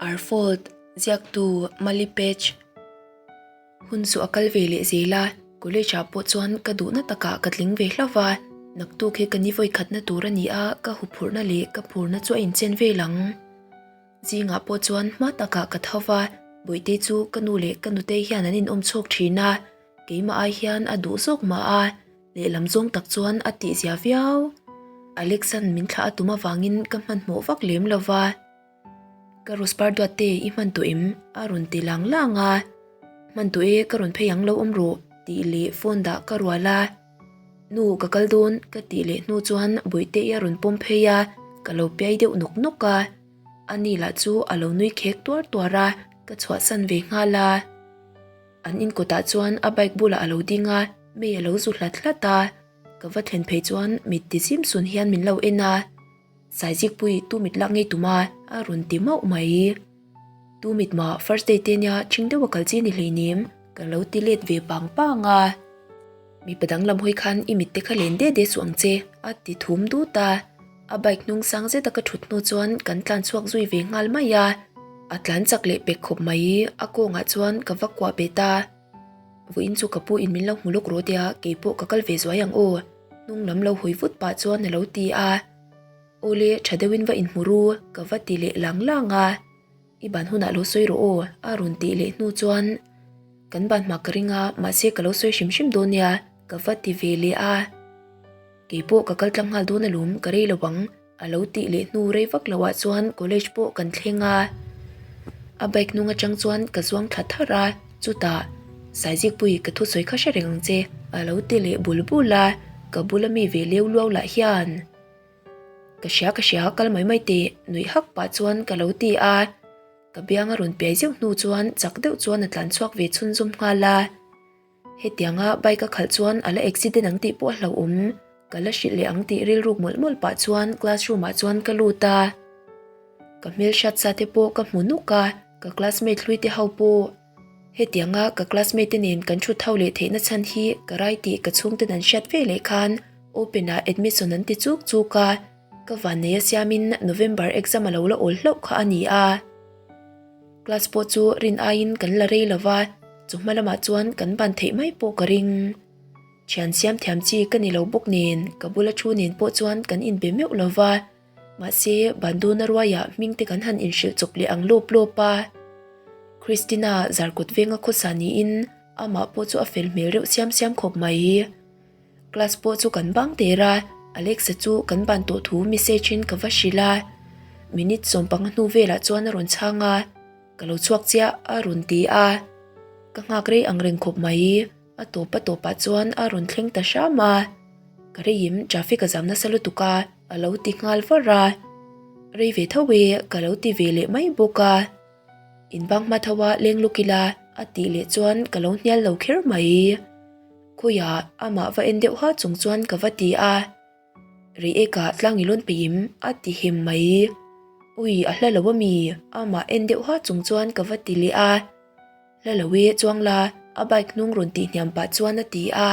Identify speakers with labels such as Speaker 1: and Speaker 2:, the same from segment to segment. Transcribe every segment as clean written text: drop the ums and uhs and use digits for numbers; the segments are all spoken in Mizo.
Speaker 1: Arfold, ziaktu Mali Pech. Hun chu a kal ve leh zel a, college ah pawh chuan ka duhna takah ka tling ve hlauh va, naktuk hi ka ni vawikhatna tur a ni a, ka huphurhna leh ka phurna chu a inchen vel ang. Zingah pawh chuan hma takah ka tho va, Bawihte chu ka nu leh ka nutei hian an inawm chhuak thin a, keimah ai hian a duh zawk mah a, lehlam zawng tak chuan a tihzia viau. Alex-a'n min thlah a tum avangin ka hmanhmawh vak lem lo va. Ka Rosper duatte i hman tawh em? a rawn ti lang lang a. Hman tawh e, ka rawn phei ang lo awm rawh tih leh phone dah ka rual a. Nu ka kal dawn ka tih leh hnu chuan Bawihte i a rawn pawm phei a, ka lo piai deuh nawk nawk a. Ani lah chu a lo nui khek tuar tuar a, ka chhuahsan ve nghal a. An inkawtah chuan a bike bulah a lo ding a, mei a lo zu hlat hlat a. Ka va thlen phei chuan mit ti zim sun hian min lo en a. Saizikpui tu mit lak ngei tum a, a rawn ti mauh mai. Tu mit mah first day te nia ṭhing deuh a kal chi ni hleinem, ka lo ti let ve pang pang a. Mipa dang lam hawi khan i mit te kha len de de suh ang che, a ti thum dut a. A bike hnung sang zeta ka ṭhut hnu chuan kan tlan chhuak zui ve nghal mai a. A tlan chak leh pek khawp mai, a kawngah chuan ka va kuah bet a. Vawiin chu ka pu in min lo hmu lawk rawh tia keipawh ka kal ve zuai ang aw, hnung lam lo hawi vut pah chuan a lo ti a. Awle, tha deuhin va inhmu ru, ka va ti leh lang lang a. I ban hunah lo sawi rawh aw, a rawn tih leh hnu chuan kan ban hma ka ring a, mahse ka lo sawi hrim hrim dawn nia, ka va ti ve leh a. Keipawh ka kal tlang nghal dawn alawm, ka rei lo ang. A lo tih leh hnu rei vak loh ah chuan college pawh kan thleng a, a bike hnung atang chuan ka zuang thla tharh a, chutah Saizikpui ka thusawi kha hre reng ang che a lo ti leh bul bul a, ka bula mi ve leu luau lah hian ka hria ka hria kal mai mai teh nuih hak pah chuan ka lo ti a, ka biang a rawn piai zeuh hnu chuan chak deuh chuan a tlan chhuak ve chhunzawm nghal a. Hetianga bike a khalh chuan a la accident ang tih pawh a hlauhawm. Ka la hrilh leh ang tih rilruk mawlh mawlh pah chuan classroom ah chuan ka lut a. Ka hmelhriat sa te pawh ka hmu nuk a, ka classmate hlui te ho pawh. Hetianga ka classmate te nen kan thut ho leh theihna chhan hi ka rai tih ka chhungten an hriat ve leh khan open ah admission an ti chuk chuk a, ka vannei a siamin November exam a lo la awl hlauh kha a ni a. Class pawh chu rin aiin kan la rei lo va, chawhma lamah chuan kan ban theih mai pawh ka ring. Thian siam thiam chi ka ni lo bawk nen, ka bula thu nen pawh chuan kan inbe meuh lo va. Mahse, ban dawna ruaiah hming te kan han inhrilh chawp leh ang lawp lawp a. Christina zarkawt venga khawsa niin amah pawh chu a fel hmel reuh siam siam khawp mai. Class pawh chu kan bang der a, Alexa chu kan ban tawh thu message in ka va hrilh a, minute 15 hnu velah chuan a rawn chhang a, ka lo chhuak chiah a rawn ti a, ka nghak rei ang reng khawp mai, a tawp a tawpah chuan a rawn thleng ta hram a, ka reiim traffic a zam nasa lutuk a a lo ti nghal var a, rei ve tho e ka lo ti ve leh mai bawk a. Inbang hma tho a leng luk ila a tih leh chuan ka lo hnial lo kher mai. Khawiah amah va en deuh ha chung chuan ka va ti a. Rei eka tlang i lawn peih im a ti hem mai. Ui a hla lo ami amah en deuh ha chung chuan ka va ti leh a. Hla lo e chuang la a bike hnung rawn tih hniam pah chuan a ti a.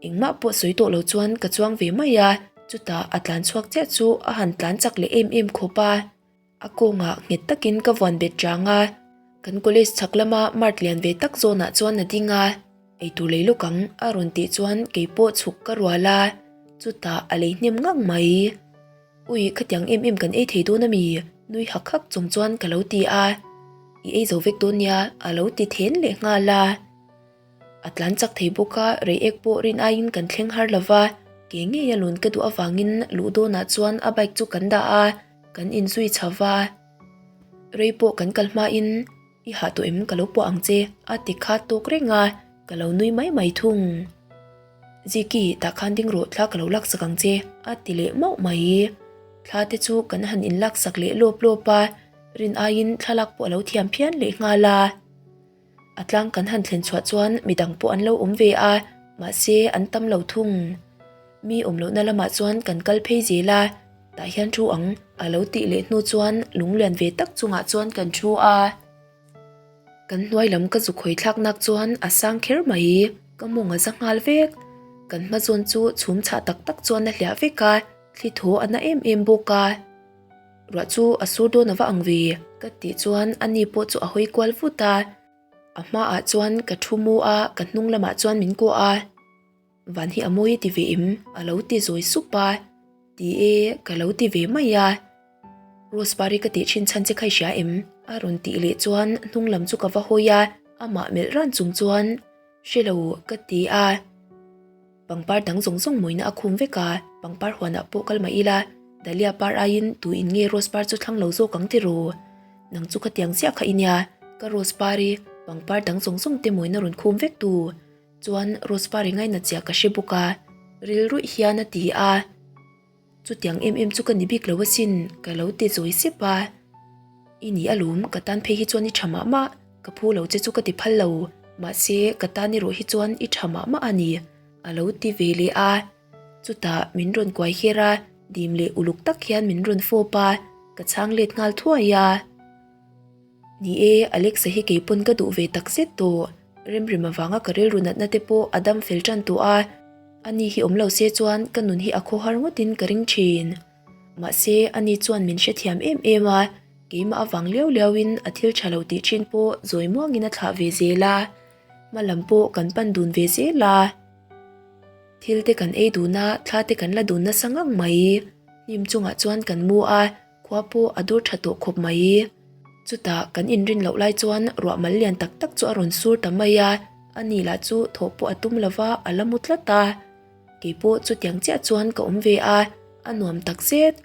Speaker 1: Engmah pawh sawi tawh lo chuan ka chuang ve mai a, chutah a tlan chhuak chiah chu a han tlan chak leh em em khawp a. A kawngah nghet takin ka vuan bet chang a, kan college chhak lama mart lian ve tak zawnah chuan a ding a, eitur lei lawk ang a rawn tih chuan keipawh chhuk ka rual a, chutah a lei hnem ngang mai. Ui khatiang em em kan ei thei dawn ami? Nui hak hak chung chuan ka lo ti a, I ei zo vek dawn nia a lo ti then leh nghal a. A tlan chak thei bawk a, reiek pawh rin aiin kan thleng har lova, ke ngei a lawn ka duh avangin luh dawnah chuan a bike chu kan dah a, Kan inzui chho va, rei pawh kan kal hmain i hah tawh em ka lo puah ang che a ti kha tawk reng a, ka lo nui mai mai thung. Ziki, tah khan ding rawh thla ka lo laksak ang che a ti leh mauh mai. Thla te chu kan han inlaksak leh lawp lawp a, rin aiin thlalak pawh a lo thiam phian leh nghal a. A tlang kan han thlen chhuah chuan midang pawh an lo awm ve a, mahse an tam lo thung. Mi awm lohna lamah chuan kan kal phei zel a, tah hian thu ang a lo tih leh hnu chuan lunglian ve tak chungah chuan kan thu a. Kan hnuai lam ka zuk hawi thlak nak chuan a sang kher mai, ka mawng a za nghal vek. Kan hma zawn chu chhum chhah tak tak chuan a hliah vek a, thli thaw a na em em bawk a. Ruah chu a sur dawn a va ang ve. Ka tih chuan ani pawh chu a hawi kual vut a, a hmaah chuan ka thu mu a, ka hnung lamah chuan min kuah a. Van hi a mawi ti ve em? A lo ti zawi sup a, ti e ka lo ti ve mai a. Rose pari ka tih thin chhan che kha i hria em? A rawn tih leh chuan hnung lam chu ka va hawi a, amah melh ran chung chuan hre lo ka ti a. Pangpar dang zawng zawng mawina a khum vek a, pangpar huanah pawh kal mah ila, Dahlia par aiin tu in nge Rose par chu thlang lo zawk ang tiraw? Nang chu khatiang chiah kha i nia, ka Rose par i pangpar dang zawng zawng te mawina rawn khum vek tu. Chuan Rose par i ngainat chiah ka hre bawk a, rilruih hian a ti a. Chutiang em em chu ka ni bik lo asin, ka lo ti zawi sep a. I ni alawm, ka tan phei hi chuan i tha mah mah, ka phu lo che chu ka ti phal lo, mahse ka tan erawh hi chuan i tha mah mah a ni, a lo ti ve leh a. Chutah min rawn kuai her a, dim leh uluk tak hian min rawn fawp a, ka chhang let nghal thuai a. Ni e, Alexa hi keipawn ka duh ve tak zet tawh. Remrem avanga ka rilru natna te pawh a dam fel tan tawh a, ani hi awm lo se chuan ka nun hi a khawhar ngawtin ka ring thin. Mahse, ani chuan min hrethiam em em a, keimah avang liau liauin a thil tha lo tih thin pawh zawi muangin a thlah ve zel a, hma lam pawh kan pan dun ve zel a. Thil te kan ei dun a, thla te kan la dun nasa ngang mai. Hnim chungah chuan kan mu a. Khua pawh a dur tha tawh khawp mai. Chutah kan inrin loh lai chuan ruah mal lian tak tak chu a rawn sur ta mai a, ani lah chu thawh pawh a tum lova a la mu tlat a. Kei pawh chutiang chiah chuan ka awm ve a, a nuam tak zet.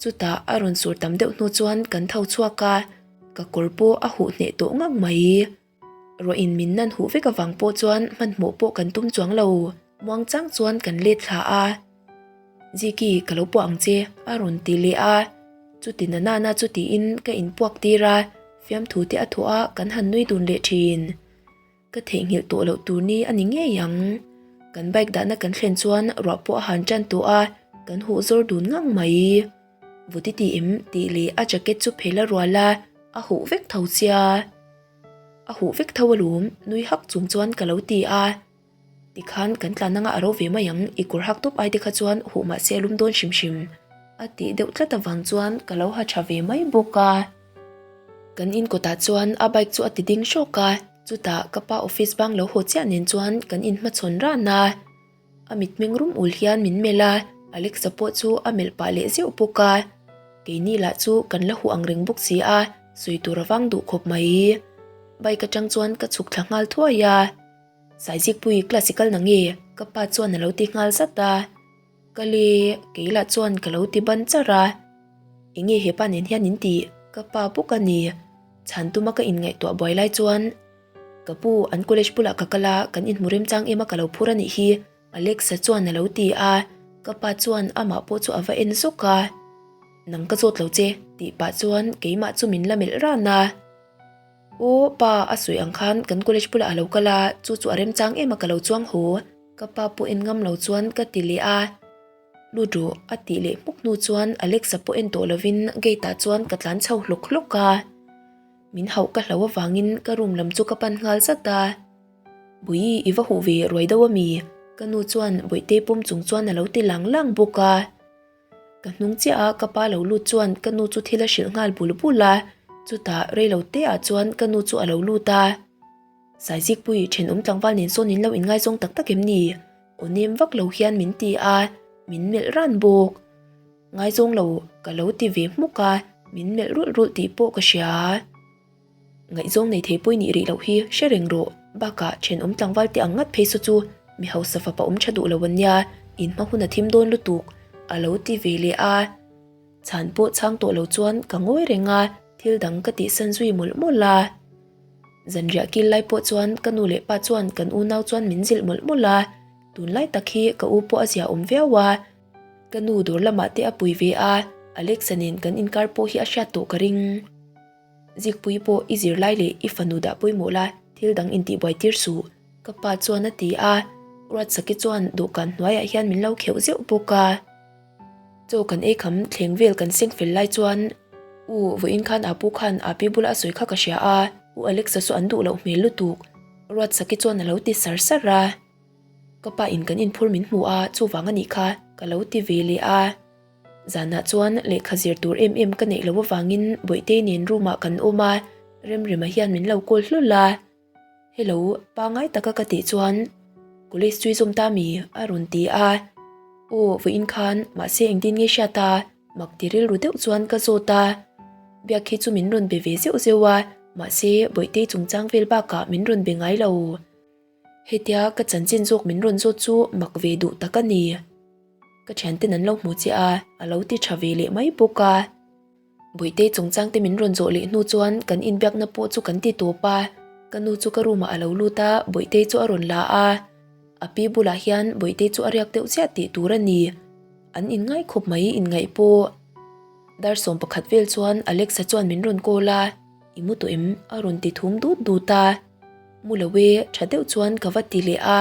Speaker 1: Chutah a rawn sur tam deuh hnu chuan kan tho chhuak a, ka kawr pawh a huh hneh tawh ngang mai. Ruahin min nan huh vek avang pawh chuan hmanhmawh pawh kan tum chuang lo, muang chang chuan kan let thla a. Ziki, ka lo puah ang che, a rawn ti leh a. Chuti na nana chu tiin ka inpuak tir a, fiamthu te a thawh a kan han nui dun leh thin. Ka theihnghilh tawh loh tur ni a ni ngei ang. Kan bike dahna kan thlen chuan ruah pawh a han tan tawh a, kan huh zawr dun ngang mai. Vawti ti em? tih leh a jacket chu phel a rual a, a huh vek tho sia. A huh vek tho alawm, nui hak chung chuan ka lo ti a. Tikhan kan tlan anga a ro ve mai ang, i kawr hak tawp ai te kha chuan huh mahse a lum dawn hrim hrim. A tih deuh tlat avang chuan ka lo ha tha ve mai bawk a. Kan in kawtah chuan a bike chu a ti ding hrawk a, chutah ka pa office bang lo haw chiah nen chuan kan inhmachhawn ran a. A mitmeng rum ul hian min melh a, Alexa pawh chu a melh pah leh zeuh bawk a. Keini lah chu kan la huh ang reng bawk si a, sawi tur a vang duh khawp mai. Bike atang chuan ka chhuk thla nghal thuai a. Saizikpui class i kal na nge? Ka pa chuan a lo ti nghal zat a. Kal e, kei lah chuan ka lo ti ban char a. Enge hepa nen hian in tih? Ka pa bawk a ni. Chhan tuma ka inngaihtuah buai lai chuan. Ka pu, an college bulah ka kal a, kan inhmu remchang em a ka lo phur a nih hi, Alexa chuan a lo ti a, ka pa chuan amah pawh chu a va en zawk a. Nang ka zawt lo che, tih pah chuan keimah chu min la melh ran a. Aw, pa, a sawi ang khan kan college bulah a lo kal a, chu chu a remchang em a ka lo chuang haw, ka pa pawh en ngam lo chuan ka ti leh a. Lut rawh, a tih leh hmuk hnu chuan Alexa pawh en tawh lovin gate ah chuan ka tlan chho hlawk hlawk a. Min hauh ka hlo avangin ka room lam chu ka pan nghal zat a. Bawihi i va huh ve ruai deuh ami? Ka nu chuan Bawihtei pawm chung chuan a lo ti lang lang bawk a. Ka hnung chiah a ka pa lo lut chuan ka nu chu thil a hrilh nghal bul bul a, chutah reilo te ah chuan ka nu chu a lo lut a. Saizikpui thenawm tlangval nen sawn in lo inngaizawng tak tak em ni? Aw nem vak lo hian min ti a, min melh ran bawk. Ngaizawng lo ka lo ti ve hmuk a, min melh rulh rulh tih pawh ka hria. Ngaihzawng nei thei pawi nih rih loh hi hre reng rawh, bakah thenawm tlangval te ang ngat phei saw chu mi hausa fapa awm tha duh lo an nia, in hma hun a thim dawn lutuk a lo ti ve leh a. Chhan pawh chhang tawh lo chuan ka ngawi reng a, thil dang ka tihsan zui mawlh mawlh a. Zanriah kil lai pawh chuan ka nu leh pa chuan kan unau chuan min zilh mawlh mawlh a, tunlai tak hi ka u pawh a zia awm viau a. Ka nu dawr lamah te a pui ve a, Alexa nen kan inkar pawh hi a hriat tawh ka ring. Zikpui pawh i zirlai leh i fanu dah pawimawh la, thil dang intihbuai tir suh, ka pa chuan a ti a. Ruatsaki chuan dawhkan hnuaiah hian min lo kheuh zeuh bawk a. Chaw kan ei kham thleng vel kan seng fel lai chuan, U, vawiin khan Apu khan Api bula a sawi kha ka hria a, U Alexa chu an duh loh hmel lutuk, Ruatsaki chuan a lo ti sar sar a. Ka pa in kan inphur min hmu a, chuvang a nih kha, ka lo ti ve leh a. Zanah chuan lehkha zir tur em em ka neih loh avangin Bawihtei nen room ah kan awm a, Remrema hian min lo call hlul a. Hello, pangai taka ka tih chuan College chu i zawm ta mi? a rawn ti a. Aw, vawiin khan mahse engtin nge hriat a? Mak ti rilru deuh chuan ka zawt a. Biak hi chu min rawn be ve zeuh zeuh a, mahse Bawihtei chungchang vel bakah min rawn be ngai lo. Hetia ka chanchin zawk min rawn zawt chu mak ve duh tak a ni. Ka thianten an lo hmu che a, a lo ti tha ve leh mai bawk a. Bawihtei chungchang te min rawn zawh leh hnu chuan kan inbiakna pawh chu kan ti tawp a, ka nu chu ka room ah a lo lut a, Bawihtei chu a rawn la a. A pi bulah hian Bawihtei chu a riak deuh chiah tih tur a ni. An inngai khawp mai inngaih pawh. Dar 11 vel chuan Alexa chuan min rawn call a, I mu tawh em? a rawn ti thum dut dut a. Mu lo e, tha deuh chuan ka va ti leh a,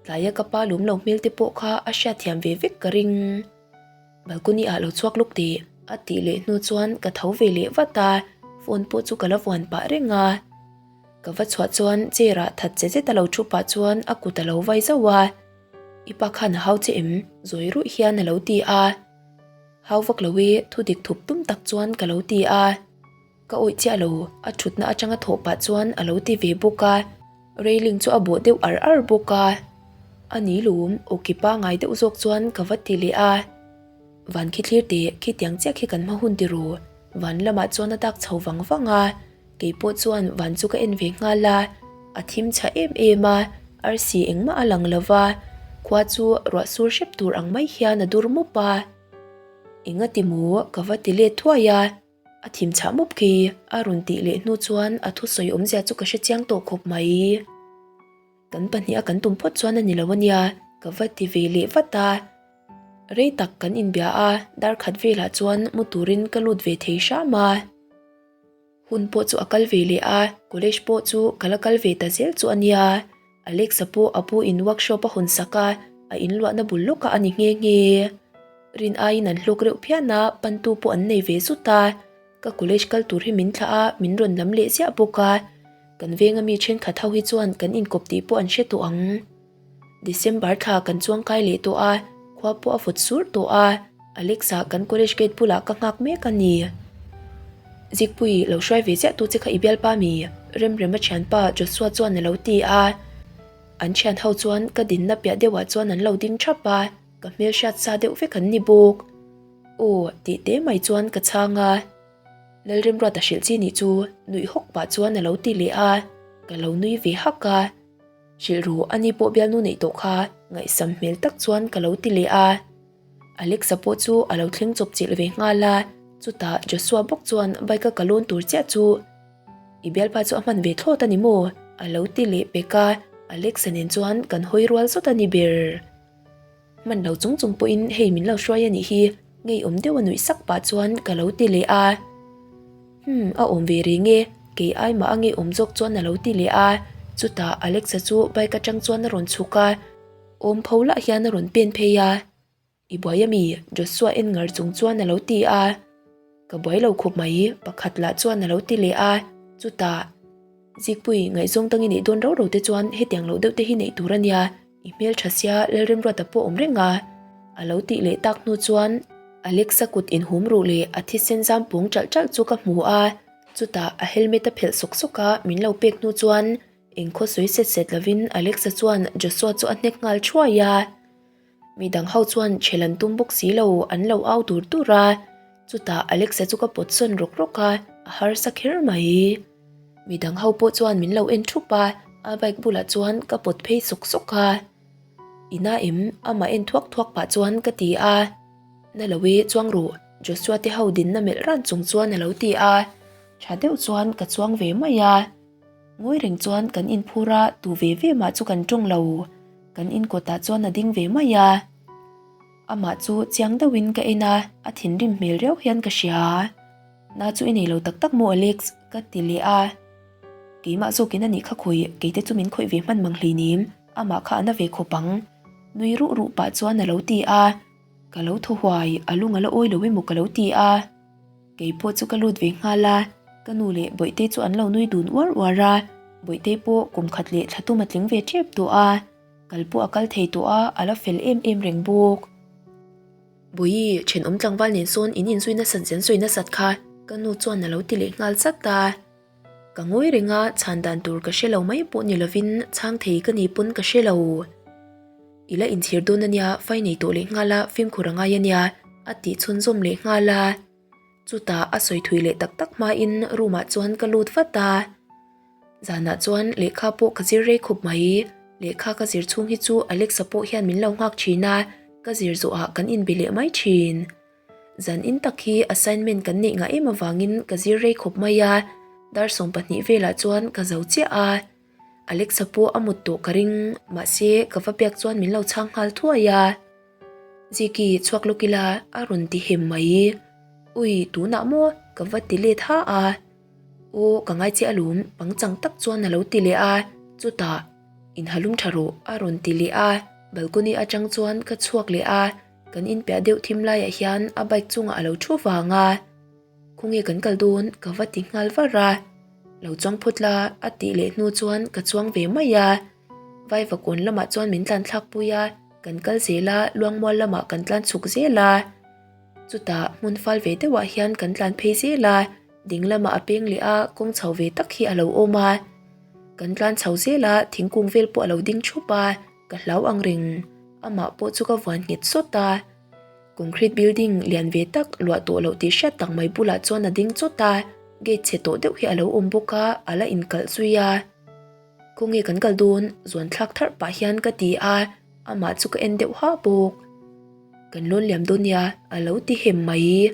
Speaker 1: tlaia ka pa lawm lo hmel te pawh kha a hriatthiam ve vek ka ring. Balcony ah lo chhuak lawk teh a tih leh hnu chuan ka tho ve leh vat a, phone pawh chu ka la vuan pah reng a. Ka va chhuah chuan chair ah that che zet a lo thu pah chuan a kut a lo vai zauh a, I pa khan a hau che em? Zawi ruih hian a lo ti a. Hau vak lo e, thu dik thup tum tak chuan ka lo ti a. Ka awih chiah lo, a thutna atanga thawh pah chuan a lo ti ve bawk a, railing chu a bawh deuh ar ar bawk a. A ni lum, awki pangai deuh zawk chuan ka va ti leh a. Van khi thlir teh, khitiang chiah khi kan hma hun ti ru. Van lamah chuan a dak chho vang vang a, kei pawh chuan van chu ka en ve nghal a. A thim chha em em a, arsi engmah a lang lo va, khua chu ruah sur hrep tur ang mai hian a dur mup a. Engati maw ka va ti let thuai a. A thim chhah mup khi a rawn tih leh hnu chuan a thusawi awmzia chu ka hre chiang tawh khawp mai. Kan pahniha kan tum phawt chuan a ni lo a nia, ka va ti ve leh vat a. Rei tak kan inbia a, dar khat velah chuan mu turin ka lut ve thei hram a. Hun pawh chu a kal ve leh a, college pawh chu ka la kal ve ta zel chu a nia. Alexa pawh a pu in workshop a hawn sak a, a inluahna bul lawkah a ni nghe nghe. Rin aiin an hlawk reuh phian a, pantu pawh an nei ve zut a. Ka college kal tur hi min thlah a, min rawn lam leh ziah bawk a. Kan venga mi thenkhat ho hi chuan kan inkawp tih pawh an hre tawh ang. December thla kan chuang kai leh tawh a, khua pawh a vawt sur tawh a, Alexa kan college gate bulah ka nghak mek a ni. Zikpui, lo hruai ve chiah tu che kha i bialpa mi? Remrema thianpa Joshua chuan a lo ti a. An thian ho chuan ka dinna piah deuhah chuan an lo ding thap a, ka hmelhriat sa deuh vek an ni bawk. Aw, tih te mai chuan ka chhang a. Lalremruata hrilh chi nih chu nuih hawk pah chuan a lo ti leh a, ka lo nui ve hak a. Hrilh ru, ani pawh bialnu neih tawh kha ngaihsam hmel tak chuan ka lo ti leh a. Alexa pawh chu a lo thleng chawp chilh ve nghal a, chutah Joshua bawk chuan bike a ka lawn tur chiah chu I bialpa chu a hman ve thlawt a ni maw? a lo ti leh pek a, Alexa nen chuan kan hawi rual zawt a ni ber. Hman lo chung chung pawhin hei min lo hruai a nih hi, ngeiawm deuh a nuih sak pah chuan ka lo ti leh a. Umm, a awm ve reng e, kei ai mah a ngeiawm zawk chuan a lo ti leh a, chutah Alexa chu bike atang chuan a rawn chhuk a, awm pho lah hian a rawn pen phei a. I buai a mi? Joshua en ngar chung chuan a lo ti a. Ka buai lo khawp mai, pakhat lah chuan a lo ti leh a, chutah Zikpui, ngaihzawng tang i neih dawn rau rau te chuan hetiang loh deuh te hi neih tur a nia, I hmel tha sia Lalremruata pawh awm reng a, a lo tih leh tak hnu chuan Alexa kut inhum ruh leh a thisen zam pawng ṭalh ṭalh chu ka hmu a, chutah a helmet a phelh sawk sawk a min lo pek hnu chuan engkhaw sawi set set lovin Alexa chuan Joshua chu a hnek nghal thuai a. Midang ho chuan chhel an tum bawk si lo an lo au dur dur a, chutah Alexa chu ka pawt sawn rawk rawk a, a harsa kher mai. Midang ho pawh chuan min lo en thup a, a bike bulah chuan ka pawt phei sawk sawk a. Ina em? Amah en thuak thuak pah chuan ka ti a. Na lo e, chuang ru, Joshua te ho dinna melh ran chung chuan a lo ti a. Tha deuh chuan ka chuang ve mai a. Ngawi reng chuan kan inphur a, tu ve ve mah chu kan tawng lo. Kan inkawtah chuan a ding ve mai a. Amah chu chiang deuhin ka en a, a thinrim hmel riau hian ka hria. Na chu i nei lo tak tak maw Alex? ka ti leh a. Keimah zawkin a nih kha khawih, keite chu min khawih ve hman mang hleinim, amah kha a na ve khawp ang. Nui ruh ruh pah chuan a lo ti a. Ka lo thaw huai, a lung a la awi lo emaw ka lo ti a. Kei pawh chu ka lut ve nghal a, ka nu leh Bawihtei chu an lo nui dun uar uar a, Bawihtei pawh kum khat leh thla tum a tling ve tep tawh a, kal pawh a kal thei tawh a, a la fel em em reng bawk. Bawihi, thenawm tlangval nen sawn in inzui nasat zen sawi nasat kha ka nu chuan a lo ti leh nghal zat a. Ka ngawi reng a, chhan dan tur ka hre lo mai pawh ni lovin chhang thei ka ni pawn ka hre lo. I la inchhir dawn a nia, fai nei tawh leh nghal a, fimkhur a ngai a nia, a tih chhunzawm leh nghal a. Chutah a sawi thui leh tak tak hmain room ah chuan ka lut vat a. Zanah chuan lehkha pawh ka zir rei khawp mai. Lehkha ka zir chhung hi chu Alexa pawh hian min lo nghak thin a, ka zir zawhah kan inbe leh mai thin. Zan in tak hi assignment kan neih ngah em avangin ka zir rei khawp mai a, dar 12 velah chuan ka zo chiah a. Alexa pawh a mut tawh ka ring, mahse ka va biak chuan min lo chhang nghal thuai a. Ziki chhuak lawk ila a rawn ti hem mai. Ui tunah maw ka va ti let ha a. Aw ka ngai che alawm pangchang tak chuan a lo ti leh a, chutah inhalum tha rawh a rawn ti leh a, balcony atang chuan ka chhuak leh a. Kan inpiah deuh thim laiah hian a bike chungah a lo thu vang a, Khawnge kan kal dawn ka va ti nghal var a, Lo chuang phawt la a tih leh hnu chuan ka chuang ve mai a, Vaivakawn lamah chuan min tlan thlak pui a, kan kal zel a, Luangmual lamah kan tlan chhuk zel a, chutah hmun fal ve deuhah hian kan tlan phei zel a, ding lamah a peng leh a, kawng chho ve tak hi a lo awm a, kan tlan chho zel a, thingkung vel pawh a lo ding thup a. Ka hlau ang reng, amah pawh chu ka vuan nghet sawt a. Concrete building lian ve tak luah tawh loh tih hriat tak mai bulah chuan a ding chawt a, gate chhe tawh deuh hi a lo awm bawk a, a la inkalh zui a. Khawnge kan kal dawn? Zuan thlak tharh pah hian ka ti a, amah chu ka en deuh ha bawk. Kan lawn liam dawn nia, a lo ti hem mai.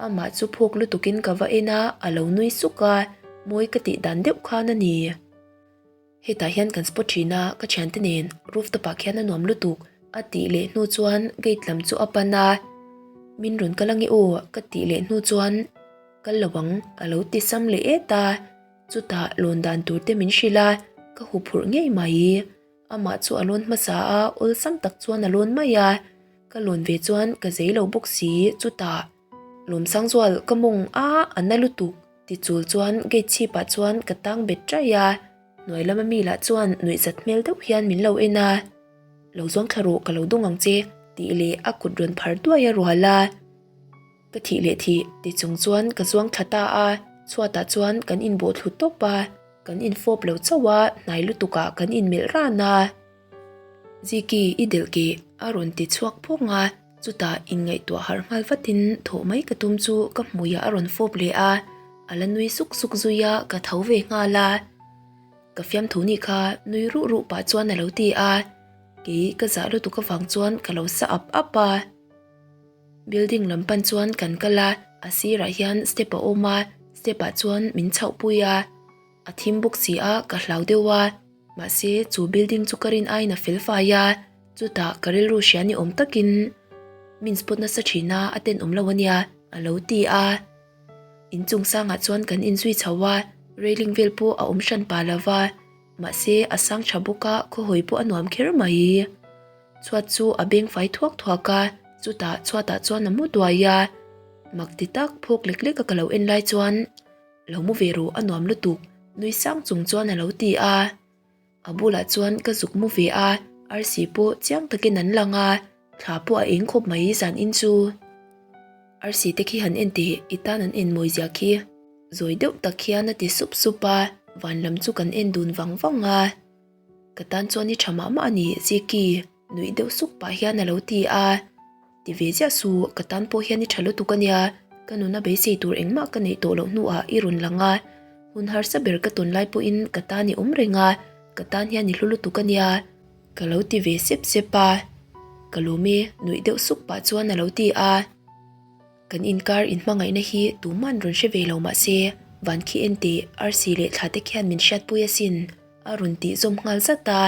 Speaker 1: Amah chu phawk lutukin ka va en a, a lo nui suk a, mawi ka tih dan deuh khan a ni. Hetah hian kan spot thin a, ka thiante nen rooftop ah khian a nuam lutuk a tih leh hnu chuan gate lam chu a pan a, Min rawn kal ange aw ka tih leh hnu chuan kal lo ang a lo ti sam leh et a, chutah lawn dan tur te min hrilh a, ka huphurh ngei mai. Amah chu a lawn hmasa a, awlsam tak chuan a lawn mai a, ka lawn ve chuan ka zei lo bawk si, chutah Lawmsangzual ka mawng a a na lutuk. Tichul chuan gate chhipah chuan ka tang bet ṭaih a, hnuai lama mi lah chuan nuihzat hmel deuh hian min lo en a. Lo zuang thla rawh ka lo dawng ang che tih leh a kut rawn phar duai a rual a. Ka thih leh thih ti chung chuan ka zuang thla ta a, chhuatah chuan kan inbawh thlu tawp a, kan infawp lo chauh a, hnai lutukah kan inmelh ran a. Ziki i delh keh a rawn ti chhuak phawng a. Chutah inngaihtuah harh nghal vatin thawh mai ka tum chu ka hmuiah a rawn fawp leh a, a la nui suk suk zui a, ka tho ve nghal a. Ka fiamthu nih kha nui ruh ruh pah chuan a lo ti a, kei ka zah lutuk avang chuan ka lo sa ap ap a. Building lam pan chuan kan kal a, a sirah hian step a awm a, step ah chuan min chhoh pui a. A thim bawk si a, ka hlau deuh a. Mahse, chu building chu ka rin aiin a fel fai a, chutah ka rilru hria ni awm takin min spot nasa thin a, a tenawm lo ania, a lo ti a. Inchung sangah chuan kan inzui chho a, railing vel pawh a awm hran pah lo va, mahse a sang tha bawk a, khawhawi pawh a nuam kher mai. Chhuat chu a beng fai thuak thuak a, chutah chhuatah chuan a mu duai a, mak ti tak phawk lek lek a ka lo en lai chuan, Lo mu ve rawh a nuam lutuk nui sang chung chuan a lo ti a. A bulah chuan ka zuk mu ve a, arsi pawh chiang takin an lang a, thla pawh a eng khawp mai zan in chu. Arsi te khi han en teh, i tan an en mawi zia khi. Zawi deuh tak hian a ti sup sup a, van lam chu kan en dun vang vang a. Ka tan chuan i tha mah mah a ni, Ziki, nuih deuh suk pah hian a lo ti a. Ti ve ziah su, ka tan pawh hian i tha lutuk a nia, ka nuna beisei tur engmah ka neih tawh loh hnuah i rawn lang a, hun harsa ber ka tawn lai pawhin ka tan i awm reng a, ka tan hian i hlu lutuk a nia, ka lo ti ve sep sep a, ka lawm e, nuih deuh suk pah chuan a lo ti a. Kan inkar inhmangaihna hi tuman rawn hre ve lo mah se, van khi en teh, arsi leh thla te khian min hriatpui asin, a rawn tih zawm nghal zat a.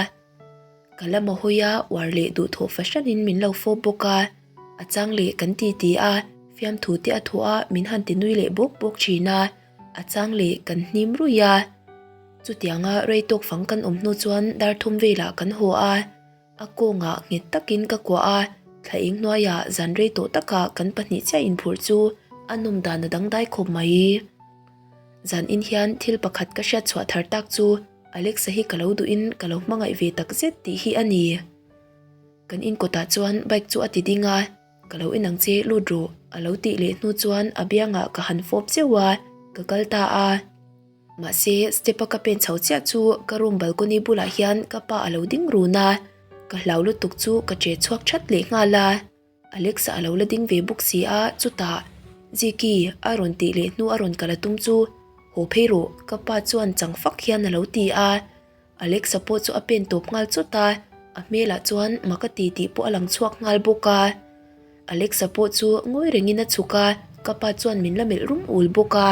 Speaker 1: Ka lam a hawi a, uar leh duhthawh fahranin min lo fawp bawk a, a chang leh kan ti ti a, fiamthu te a thawh a, min han ti nui leh bawk bawk thin a, a chang leh kan hnim ruih a. Chutianga rei tawk fang kan awm hnu chuan dar thum velah kan haw a, a kawngah nghet takin ka kuah a, thla eng hnuaiah zan rei tawh takah kan pahnih chiah inphurh chu a nawm dan a dangdai khawp mai. Zan in hian thil pakhat ka hriat chhuah thar tak chu Alexa hi ka lo duhin ka lo hmangaih ve tak zet tih hi a ni. Kan inkawtah chuan bike chu a ti ding a, Ka lo en ang che, lut rawh, a lo tih leh hnu chuan a biangah ka han fawp zeuh a, ka kal ta a. Mahse, step a ka pen chho chiah chu ka room balcony bulah hian ka pa a lo ding run a, ka hlau lutuk chu ka che chhuak that leh nghal a. Alexa a lo la ding ve bawk si a, chutah Ziki a rawn tih leh hnu a rawn kal a tum chu, Haw phei rawh, ka pa chuan chang fak hian a lo ti a. Alexa pawh chu a pen tawp nghal chawt a, a hmelah chuan mak a ti tih pawh a lang chhuak nghal bawk a. Alexa pawh chu ngawi rengin a chhuk a, ka pa chuan min la melh rum ul bawk a.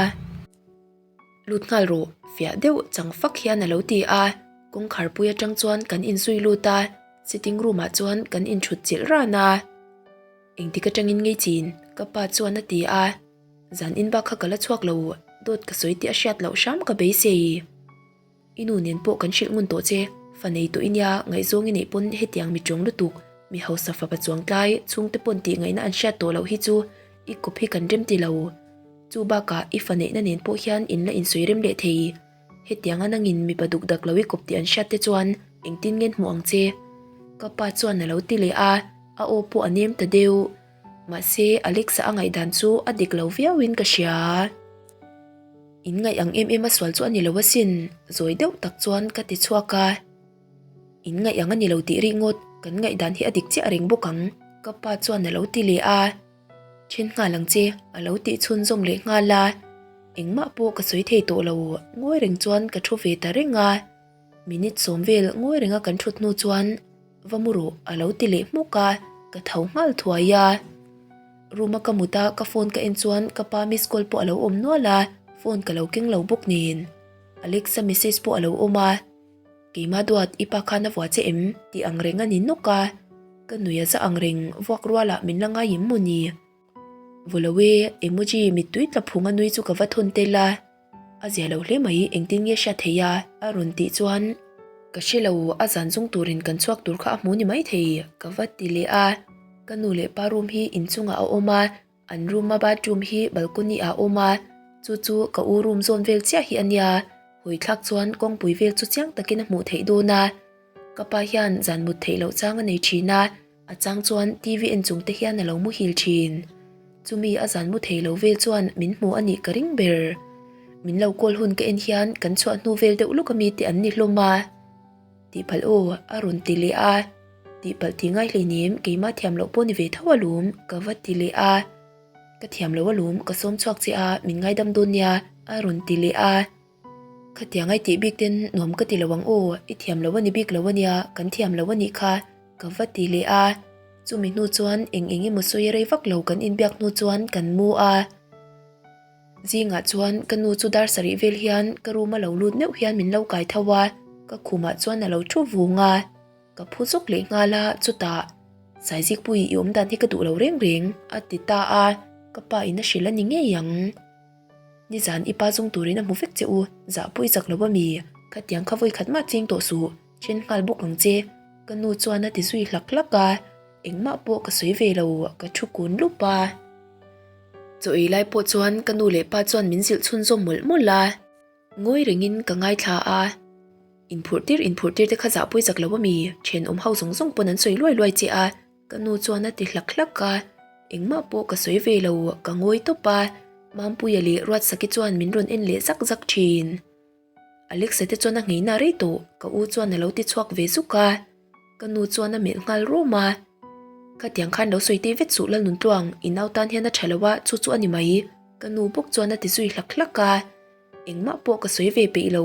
Speaker 1: Lut nghal rawh, fiah deuh chang fak hian a lo ti a, kawngkhar pui atang chuan kan inzui lut a, sitting room ah chuan kan inthut chilh ran a. Engtik atangin ngei chin? ka pa chuan a ti a, zan in bak kha ka la chhuak lo, dawt ka sawi tih a hriat loh hram ka beisei. I nu nen pawh kan hrilh ngun tawh che, fa nei tawh i nia, ngaihzawng i neih pawn hetiang mi tawng lutuk, mi hausa fapa chuang tlai, chhungte pawn tih ngaihna an hriat tawh loh hi chu i kawp hi kan rem ti lo. Chu bakah i fa neihna nen pawh hian in la insawi rem leh thei. Hetianga nangin mipa duk dak lo i kawp tih an hriat te chuan engtin ngen hmuh ang che? Ka pa chuan a lo ti leh a, a aw pawh a nem ta deuh. Mahse Alexa a ngaihdan chu a dik lo viauin ka hria. In ngaih ang em em a sual chu a ni lo asin, zawi deuh tak chuan ka ti chhuak a. In ngaih ang a ni lo tih rih ngawt, kan ngaihdan hi a dik chiah reng bawk ang, ka pa chuan a lo ti leh a. Then nghal ang che, a lo tih chhunzawm leh nghal a. Engmah pawh ka sawi thei tawh lo, ngawi reng chuan ka thu ve ta reng a. Minute sawm vel ngawi renga kan thut hnu chuan va mu rawh a lo ti leh hmuk a, ka tho nghal thuai a. Room a ka mut a, ka phone ka en chuan ka pa miss call pawh a lo awm nual a, phone ka lo keng lo bawk nen. Alexa message pawh a lo awm a, Keimah duat i pa khan a vua che em? tih ang reng a ni nawk a, ka nui a za ang reng vuak rualah min la ngai em maw ni? Vaw lo e, emoji mittui tla phung a nui chu ka va thawn tel a. A zia lo hle mai, engtin nge hriat thei a? A rawn tih chuan, Ka hre lo, a zan zung turin kan chhuak tur kha a hmu ni maithei, ka va ti leh a. Ka nu leh pa room hi inchungah a awm a, an room a bathroom hi balcony ah a awm a, chu chu ka u room zawn vel chiah hi a nia, hawi thlak chuan kawngpui vel chu chiang takin a hmuh theih dawn a. Ka pa hian zan mut theih loh chang a nei thin a, A chang chuan TV en chung te hian a lo muhil thin. Chumi a zan mu thei lo vel chuan min hmu a nih ka ring ber. Min lo call hun ka en hian kan chhuah hnu vel deuh lawk ami te an ni hlawm a. Tihpalh aw, a rawn ti leh a. Tihpalh ti ngai hleinem, keimah thiam loh pawh ni ve tho alawm, ka va ti leh a. Ka thiam lo alawm, ka sawm chhuak che a, min ngaidam dawn nia, a rawn ti leh a. Khatiang ai tih bik ten nuam ka ti lo ang aw, i thiam lo a ni bik lo a nia, kan thiam lo a nih kha, ka va ti leh a. Chumi hnu chuan eng eng emaw sawi rei vak lo kan inbiak hnu chuan kan mu a. Zingah chuan ka nu chu dar sarih vel hian ka room a lo lut meuh hian min lo kai tho a, ka khumah chuan a lo thu vung a. Ka phu zawk leh nghal a, chutah, Saizikpui i awm dan hi ka duh lo reng reng, a ti ta a, ka pa in a hrilh a ni ngei ang. Nizan i pa zawng turin a hmu vek che u, zah pawh i chak lo a mi? Khatiang kha vawi khat mah cheng tawh suh, then nghal bawk ang che, ka nu chuan a ti zui hlak hlak a, engmah pawh ka sawi ve lo, ka thu kun lup a. Chaw ei lai pawh chuan ka nu leh pa chuan min zilh chhunzawm mawlh mawlh a, ngawi rengin ka ngaithla a, inphurh tir inphurh tir te kha zah pawh i chak lo a mi? Thenawm ho zawng zawng pawn an sawi luai luai che a, Ka nu chuan a ti hlak hlak a, engmah pawh ka sawi ve lo, ka ngawi tawp a, Mampuia leh Ruatsaki chuan min rawn en leh zak zak thin. Alexa te chuan a ngheina rei tawh, ka u chuan a lo ti chhuak ve zuk a, ka nu chuan a melh nghal rum a. Khatiang khan lo sawi teh vet suh Lalnuntluang, i nau tan hian a tha lo a, chu chu a ni mai, ka nu bawk chuan a ti zui hlak hlak a. Engmah pawh ka sawi ve peih lo,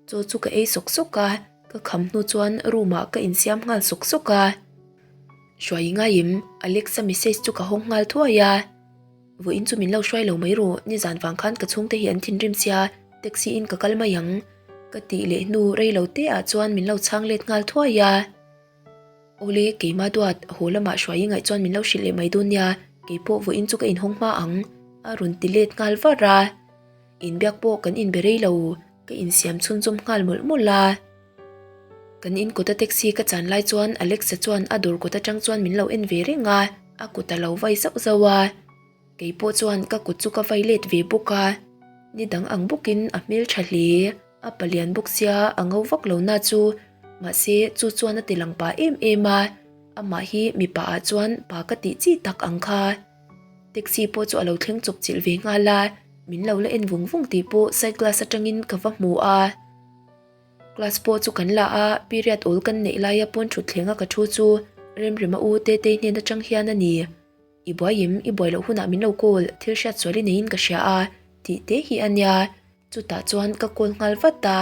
Speaker 1: chaw chu ka ei sawk sawk a, ka kham hnu chuan room ah ka insiam nghal sawk sawk a. Hruai i ngai em? Alexa message chu ka hawng nghal thuai a. Vawiin chu min lo hruai lo mai rawh, nizan vang khan ka chhungte hi an thinrim sia, taxi in ka kal mai ang. Ka tih leh hnu rei lo te ah chuan min lo chhang let nghal thuai a. Awle, keimah duat, haw lamah hruai i ngaih chuan min lo hrilh leh mai dawn nia, keipawh vawiin chu ka inhawng hma ang, a rawn ti let nghal var a. Inbiak pawh kan inbe rei lo, ka insiam chhunzawm nghal mawlh mawlh a. Kan in kawta taxi ka chan lai chuan Alexa chuan a dawr kawt atang chuan min lo en ve reng a, a kut a lo vai zauh zauh a. Kei pawh chuan ka kut chu ka vai let ve bawk a, ni dang ang bawkin a hmeltha hle. A palian bawk sia a ngo vak lo na chu, mahse chu chuan a ti lang pah em em a. Amah hi mipa ah chuan pa ka tih chi tak ang kha. Taxi pawh chu a lo thleng chawp chilh ve nghal a, min lo la en vung vung tih pawh side glass atangin ka va hmu a. Class pawh chu kan la a, period awl kan neih laia pawn thutthleng a ka thu chu Remrema u Tetei hnen atang hian a ni. I buai em, i buai loh hunah min lo call, thil hriat sual i neiin ka hria a, tih te hi a nia. Chutah chuan ka call nghal vat a.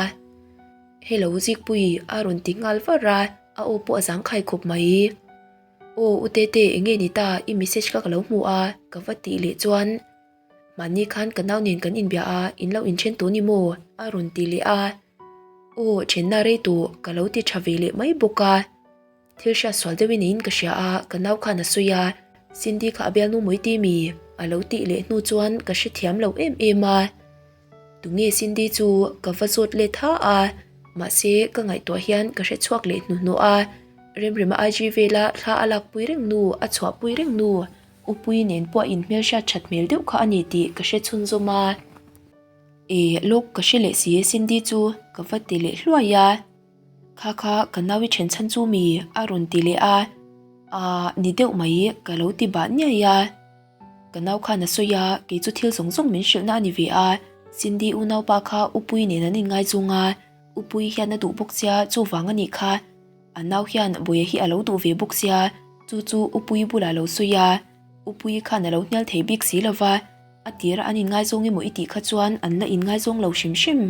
Speaker 1: Hello Zikpui a rawn ti nghal var a, a aw pawh a zangkhai khawp mai. Aw u Tete enge ni ta, i message kha ka lo hmu a, ka va tih leh chuan mahni khan ka nau nen kan inbia a, in lo inthen tawh ni maw? a rawn ti leh a. Aw thenna rei tawh ka lo ti tha ve leh mai bawk a. Thil hriat sual deuhin niin ka hria a, ka nau khan a sawi a, Cindy kha a bialnu mawi ti mi? A lo tih leh hnu chuan ka hrethiam lo em em a. Tunge Cindy chu ka va zawt let ha a, mahse ka ngaihtuah hian ka hre chhuak leh hnuhnawh a, Remrema IG vela thla a lakpui reng nu, a chhuahpui reng nu, Upui nen pawh a inhmelhriat that hmel deuh kha a ni tih ka hre chhunzawm a. E, lawk ka hre leh si Cindy chu ka va ti leh hluai a. Kha kha ka nau i then chhan chu mi a rawn ti leh a, aah ni deuh mai ka lo ti bah niai a. Ka nau khan a sawi a, kei chu thil zawng zawng min hrilhna a ni ve a, Cindy unaupa kha Upui nen an inngaizawng a, Upui hian a duh bawk sia chuvang a nih kha, a nau hian Bawia hi a lo duh ve bawk sia, chu chu Upui bulah a lo sawi a, Upui khan a lo hnial thei bik si lova. A tira an inngaizawng emaw i tih kha chuan an la inngaizawng lo hrim hrim.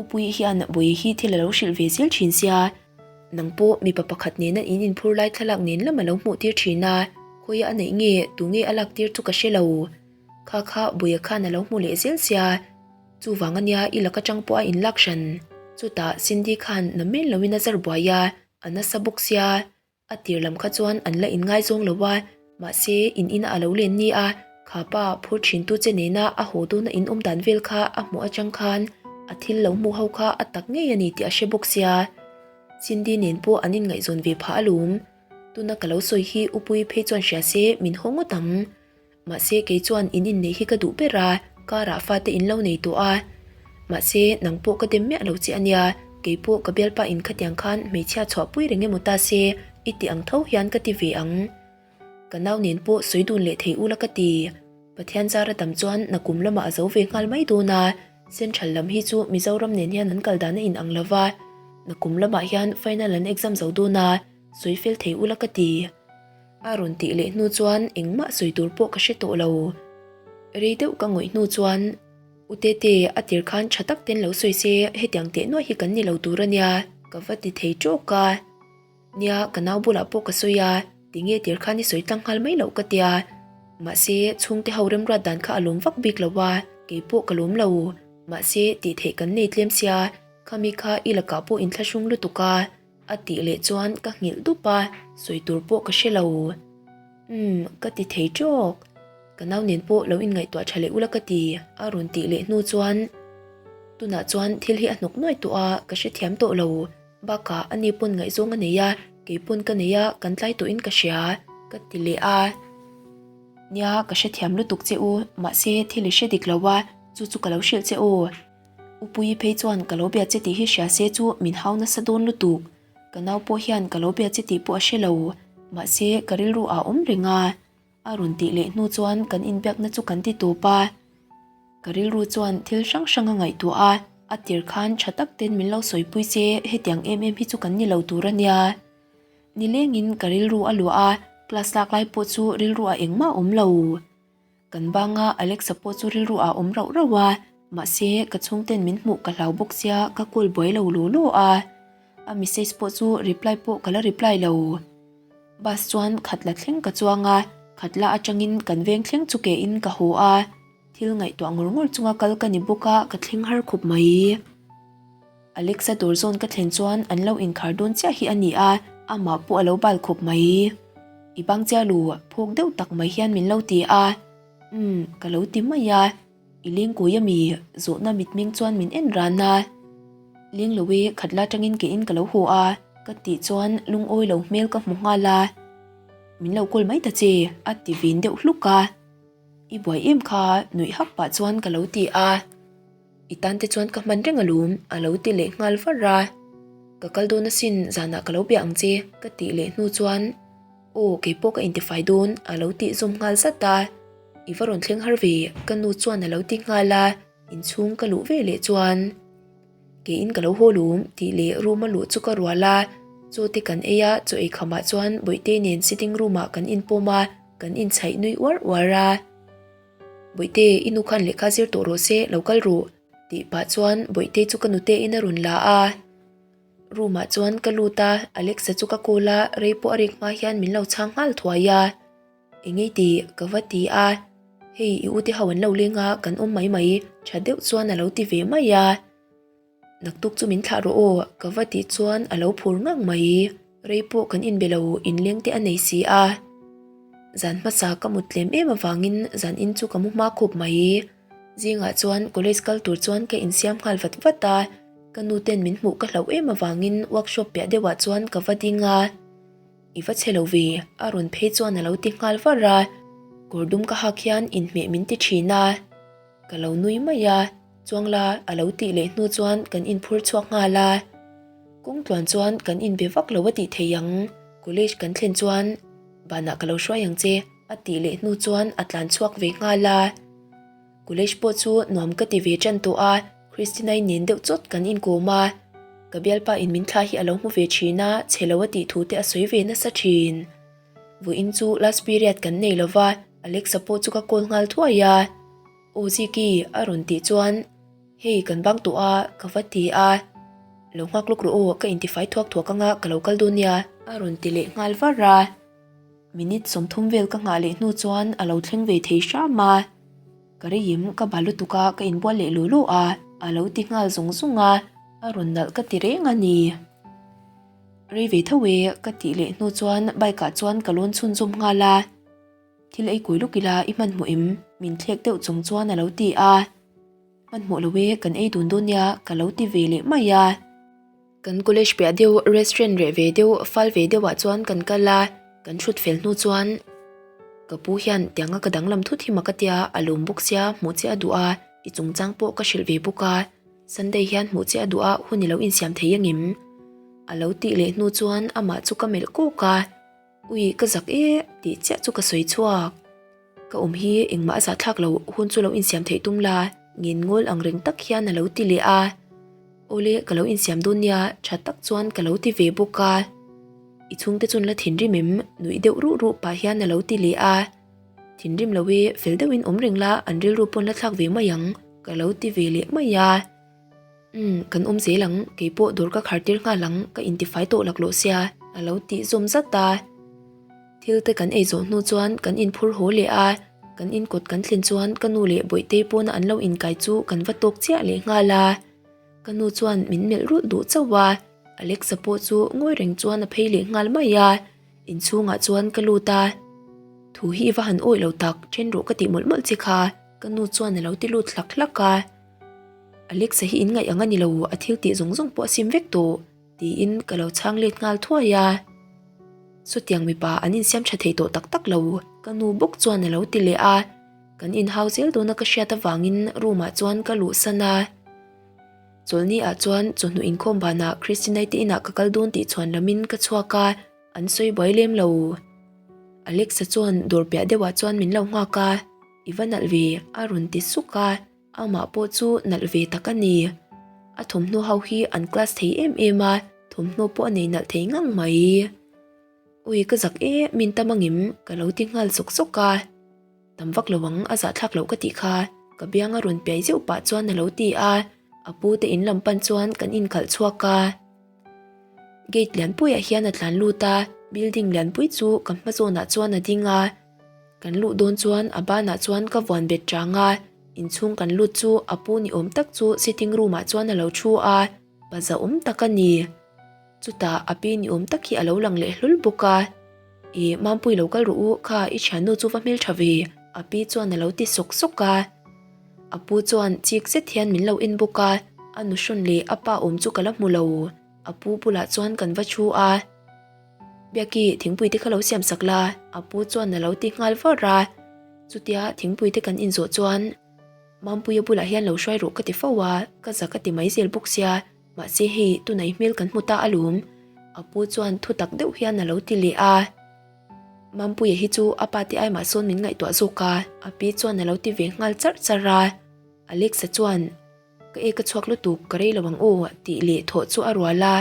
Speaker 1: Upuii hian Bawihi hi thil a lo hrilh ve zel thin sia, nang pawh mipa pakhat nena in inphur lai thlalak nen lam a lo hmuh tir thin a, khawiah a neih nge, tunge a lak tir chu ka hre lo. Kha kha Bawiha khan a lo hmu leh zel sia, chuvang ania i lak atang pawh a inlak hran. Chutah Cindy khan na men loin a zar buai a, a nasa bawk sia. A tir lam kha chuan an la inngaizawng lo a, mahse in ina a lo len ni a, kha pa phur thintu che nena a haw dawna in awm dan vel kha a hmuh atang khan a thil lo hmuh ho kha a tak ngei a ni tih a hre bawk sia. Cindy nen pawh an inngaihzawn ve phah alawm. Tuna ka lo sawi hi Upuii phei chuan hria se min haw ngawt ang. Mahse kei chuan in inneih hi ka duh ber a, car ah fate in lo nei tawh a. Mahse nang pawh ka dem miah lo che ania, kei pawh ka bialpa in khatiang khan hmeichhia chhuahpui reng emaw ta se i ti ang tho hian ka ti ve ang. Ka nau nen pawh sawi dun leh thei ula ka ti. Pathian zar a tam chuan nakum lamah a zo ve nghal mai dawn a, Central lam hi chu Mizoram nen hian an kal dan a in ang lova, nakum lamah hian final an exam zo dawn a, sawi fel thei ula ka ti. A rawn tih leh hnu chuan engmah sawi tur pawh ka hre tawh lo. Rei deuh ka ngawih hnu chuan, U Tete, a tir khan tha tak ten lo sawi se, hetiang teh nuai hi kan ni lo tur a nia, ka va ti thei tawk a. Nia, ka nau bulah pawh ka sawi a, tinge tir khan i sawi tlang nghal mai loh ka tia. Mahse, chhungte ho remruat dan kha a lawm vak bik lo a, kei pawh ka lawm lo. Mahse, tih theih kan nei tlem sia, khami kha i lakah pawh inthlahrung lutuk a. A tih leh chuan ka nghilh dup a, sawi tur pawh ka hre lo. Umm, ka ti thei tawk. Ka nau nen pawh lo inngaihtuah tha leh ula ka ti, a rawn tih leh hnu chuan tunah chuan thil hi a hnawk nuai tawh a, ka hrethiam tawh lo. Bakah ani pawn ngaihzawng a nei a, kei pawn ka nei a, kan tlai tawhin ka hria, ka ti leh a. Nia, ka hrethiam lutuk che u, mahse thil i hre dik lo a, chu chu ka lo hrilh che aw. Upuii phei chuan ka lo bia che tih hi hria se chu min hau nasa dawn lutuk. Ka nau pawh hian ka lo bia che tih pawh a hre lo. Mahse ka rilru ah awm reng a. A rawn tih leh hnu chuan kan inbiakna chu kan ti tawp a. Ka rilru chuan thil hrang hrang a ngaihtuah a, a tir khan tha tak ten min lo sawipui che hetiang em em hi chu kan ni lo tur a nia. Nilengin ka rilru a luah a, class lak lai pawh chu rilru ah engmah a awm lo. Kan banga Alexa pawh chu rilru ah awm rauh rauh a, mahse ka chhungten min hmuh ka hlau bawk sia ka call buai lo law law a. A message pawh chu reply pawh ka la reply lo. Bus chuan khatla thleng ka chuang a, khatla atangin kan veng thleng chu ke in ka haw a. Thil ngaihtuah ngawr ngawr chunga kal ka ni bawk a, ka thleng har khawp mai. Alexa dawr zawn ka thlen chuan an lo inkhar dawn chiah hi a ni a, amah pawh a lo bal khawp mai. I bang chiah lu, phawk deuh tak mai hian min lo ti a. Umm, ka lo ti mai a. I lengkawi ami? Zawhna mitmeng chuan min en ran a. Leng lo e, khat la tangin ke in ka lo haw a, ka tih chuan lungawi lo hmel ka hmu nghal a. Min lo kawl mai ta che, a ti vin deuh hluk a. I buai em kha, nuih hak pah chuan ka lo ti a. I tan te chuan ka hman reng alawm, a lo ti leh nghal var a. Ka kal dawn asin, zanah ka lo bia ang che, ka tih leh hnu chuan. Aw, keipawh ka intifai dawn a lo tih zawm nghal zat a. I va rawn thleng har ve, ka nu chuan a lo ti nghal a, inchhung ka luh ve leh chuan keiin ka lo haw lum tih leh room a luh chu ka rual a, chaw te kan ei a, chaw ei khamah chuan Bawihte nen sitting room ah kan inpawm a, kan inchhaih nui uar uar a. Bawihte, i nu khan lehkha zir tawh rawh se, lo kal ru tih pah chuan Bawihte chu ka nute in a rawn la a. Room ah chuan ka lut a, Alexa chu ka call a, rei pawh a rik hma hian min lo chhang nghal thuai a. Engei ti? Ka va ti a. Hei i ute ho an lo leng a, kan awm mai mai, tha deuh chuan a lo ti ve mai a. Naktuk chu min thlah rawh aw, ka va tih chuan a lo phur ngang mai. Rei pawh kan inbe lo, inleng te a nei si a. Zan hmasa ka mut tlem em avangin zan in chu ka mu hma khup mai. Zingah chuan college kal tur chuan ka insiam nghal vat vat a, ka nu ten min hmuh ka hlauh em avangin workshop piah deuhah chuan ka va ding a. I va chhe lo ve, a rawn phei chuan a lo ti nghal var a, kawr dum ka hak hian inhmeh min ti thin a, ka lo nui mai a, chuang la a lo tih leh hnu chuan kan inphur chhuak nghal a, kawng tluan chuan kan inbe vak lo a tih thei ang, college kan thlen chuan banah ka lo hruai ang che a tih leh hnu chuan a tlan chhuak ve nghal a. College pawh chu nuam ka ti ve tan tawh a, Christina-i nen deuh chawt kan inkawm a, ka bialpa in min thla hi a lo hmu ve thin a, chhe lo a tih thu te a sawi ve nasa thin. Vawiin chu last period kan nei lo va, Alexa pawh chu ka call nghal thuai a. Aw Ziki a rawn tih chuan hei kan bang tawh a ka va ti a, lo nghak lawk rawh aw ka intifai thuak thuak anga ka lo kal dawn nia a rawn ti leh nghal var a. Minute 30 vel ka nghah leh hnu chuan a lo thleng ve thei hram a, ka reim ka ba lutuk a ka inbual leh luh luh a, a lo ti nghal zung zung a, a rawn nalh ka ti reng a ni. Rei ve tho e ka tih leh hnu chuan bike ah chuan ka lawn chhunzawm nghal a, thil ei kawi luk ila i hmanhmawh em? Min thlek deuh chung chuan a lo ti a, hmanhmawh lo e kan ei dun dawn nia ka lo ti ve leh mai a. Kan college piah deuh restaurant reh ve deuh fal ve deuh ah chuan kan kal a, kan thut fel hnu chuan ka pu hian tianga ka danglam thut hi mak a tia a lawm bawk sia hmuh che a duh a, i chungchang pawh ka hrilh ve bawk a, Sunday hian hmuh che a duh a hun i lo insiam thei angem? A lo tih leh hnu chuan amah chu ka melh kawk a, ui ka zak e tih chiah chu ka sawi chhuak. Ka awm hi engmah a zahthlak lo hun chu lo insiam theih tum la, ngen ngawl ang reng tak hian a lo ti leh a. Awle ka lo insiam dawn nia, tha tak chuan ka lo ti ve bawk a. I chhungte chuan la thinrim em? Nuih deuh ruh ruh pah hian a lo ti leh a. Thinrim lo e, fel deuhin awm reng la, an rilru pawn la thlak ve mai ang, ka lo ti ve leh mai a. Umm, kan awm zel ang, keipawh dawr ka khar tir nghal ang, ka intifai tawh laklawh sia, a lo tih zawm zat a. Thil te kan ei zawh hnu chuan kan inphur haw leh a, kan inkawt kan thlen chuan ka nu leh Bawihtei pawna an lo inkai chu kan va tawk chiah leh nghal a. Ka nu chuan min melh rulh duh chauh a, Alexa pawh chu ngawi reng chuan a phei leh nghal mai a, inchhungah chuan ka lut a. Thu hi i va han awih lo tak, then rawh ka tih mawlh mawlh che kha, ka nu chuan a lo ti lut hlak hlak a. Alexa hi inngaih ang a ni lo, a thil tih zawng zawng pawh a sim vek tawh. Tiin ka lo chhang let nghal thuai a. Sawtiang mipa an insiam tha thei tawh tak tak lo, ka nu bawk chuan a lo ti leh a. Kan inhau zel dawna ka hriat avangin room ah chuan ka luhsan a. Chawlhni ah chuan chawhnu inkhawm banah Christinai te inah ka kal dawn tih chhuan lamin ka chhuak a, an sawi buai lem lo. Alexa chuan dawr piah deuhah chuan min lo nghak a, I va nalh ve, a rawn ti suk a. Amah pawh chu nalh ve tak a ni. A thawmhnaw ho hi an class thei em em a, thawmhnaw pawh a nei nalh thei ngang mai. Ui ka zak e, min tam angem ka lo ti nghal sawk sawk a. Tam vak lo ang, a zahthlak loh ka tih kha, ka biang a rawn piai zeuh pah chuan a lo ti a, a pu te in lam pan chuan kan inkhalh chhuak a. Gate lianpuiah hian a tlan lut a, building lianpui chu ka hma zawnah chuan a ding a. Kan luh dawn chuan a banah chuan ka vuan bet chang a, inchhung kan lut chu a pu ni awm tak chu sitting room ah chuan a lo thu a, pa zahawm tak a ni. Chutah a pi ni awm tak hi a lo lang leh hlul bawk a, Ih, Mampui lo kal rawh u, kha i thiannu chu va hmeltha ve, a pi chuan a lo ti sawk sawk a. A pu chuan chik zet hian min lo en bawk a, a nuhrawn leh a pa awm chu ka la hmu lo, a pu bulah chuan kan va thu a. Biaki, thingpui te kha lo siam sak la, a pu chuan a lo ti nghal var a. Chutia thingpui te kan inzawh chuan Mampuia bulah hian lo hruai rawh ka ti fo a, ka zak a ti mai zel bawk sia, mahse hei tunai hmel kan hmu ta alawm, a pu chuan thu tak deuh hian a lo ti leh a. Mampuia hi chu a pa te ai mah sawn min ngaihtuah zawk a, a pi chuan a lo ti ve nghal charh charh a. Alexa chuan, Ka ek a chhuak lutuk, ka rei lo ang aw, tih leh thawh chu a rual a.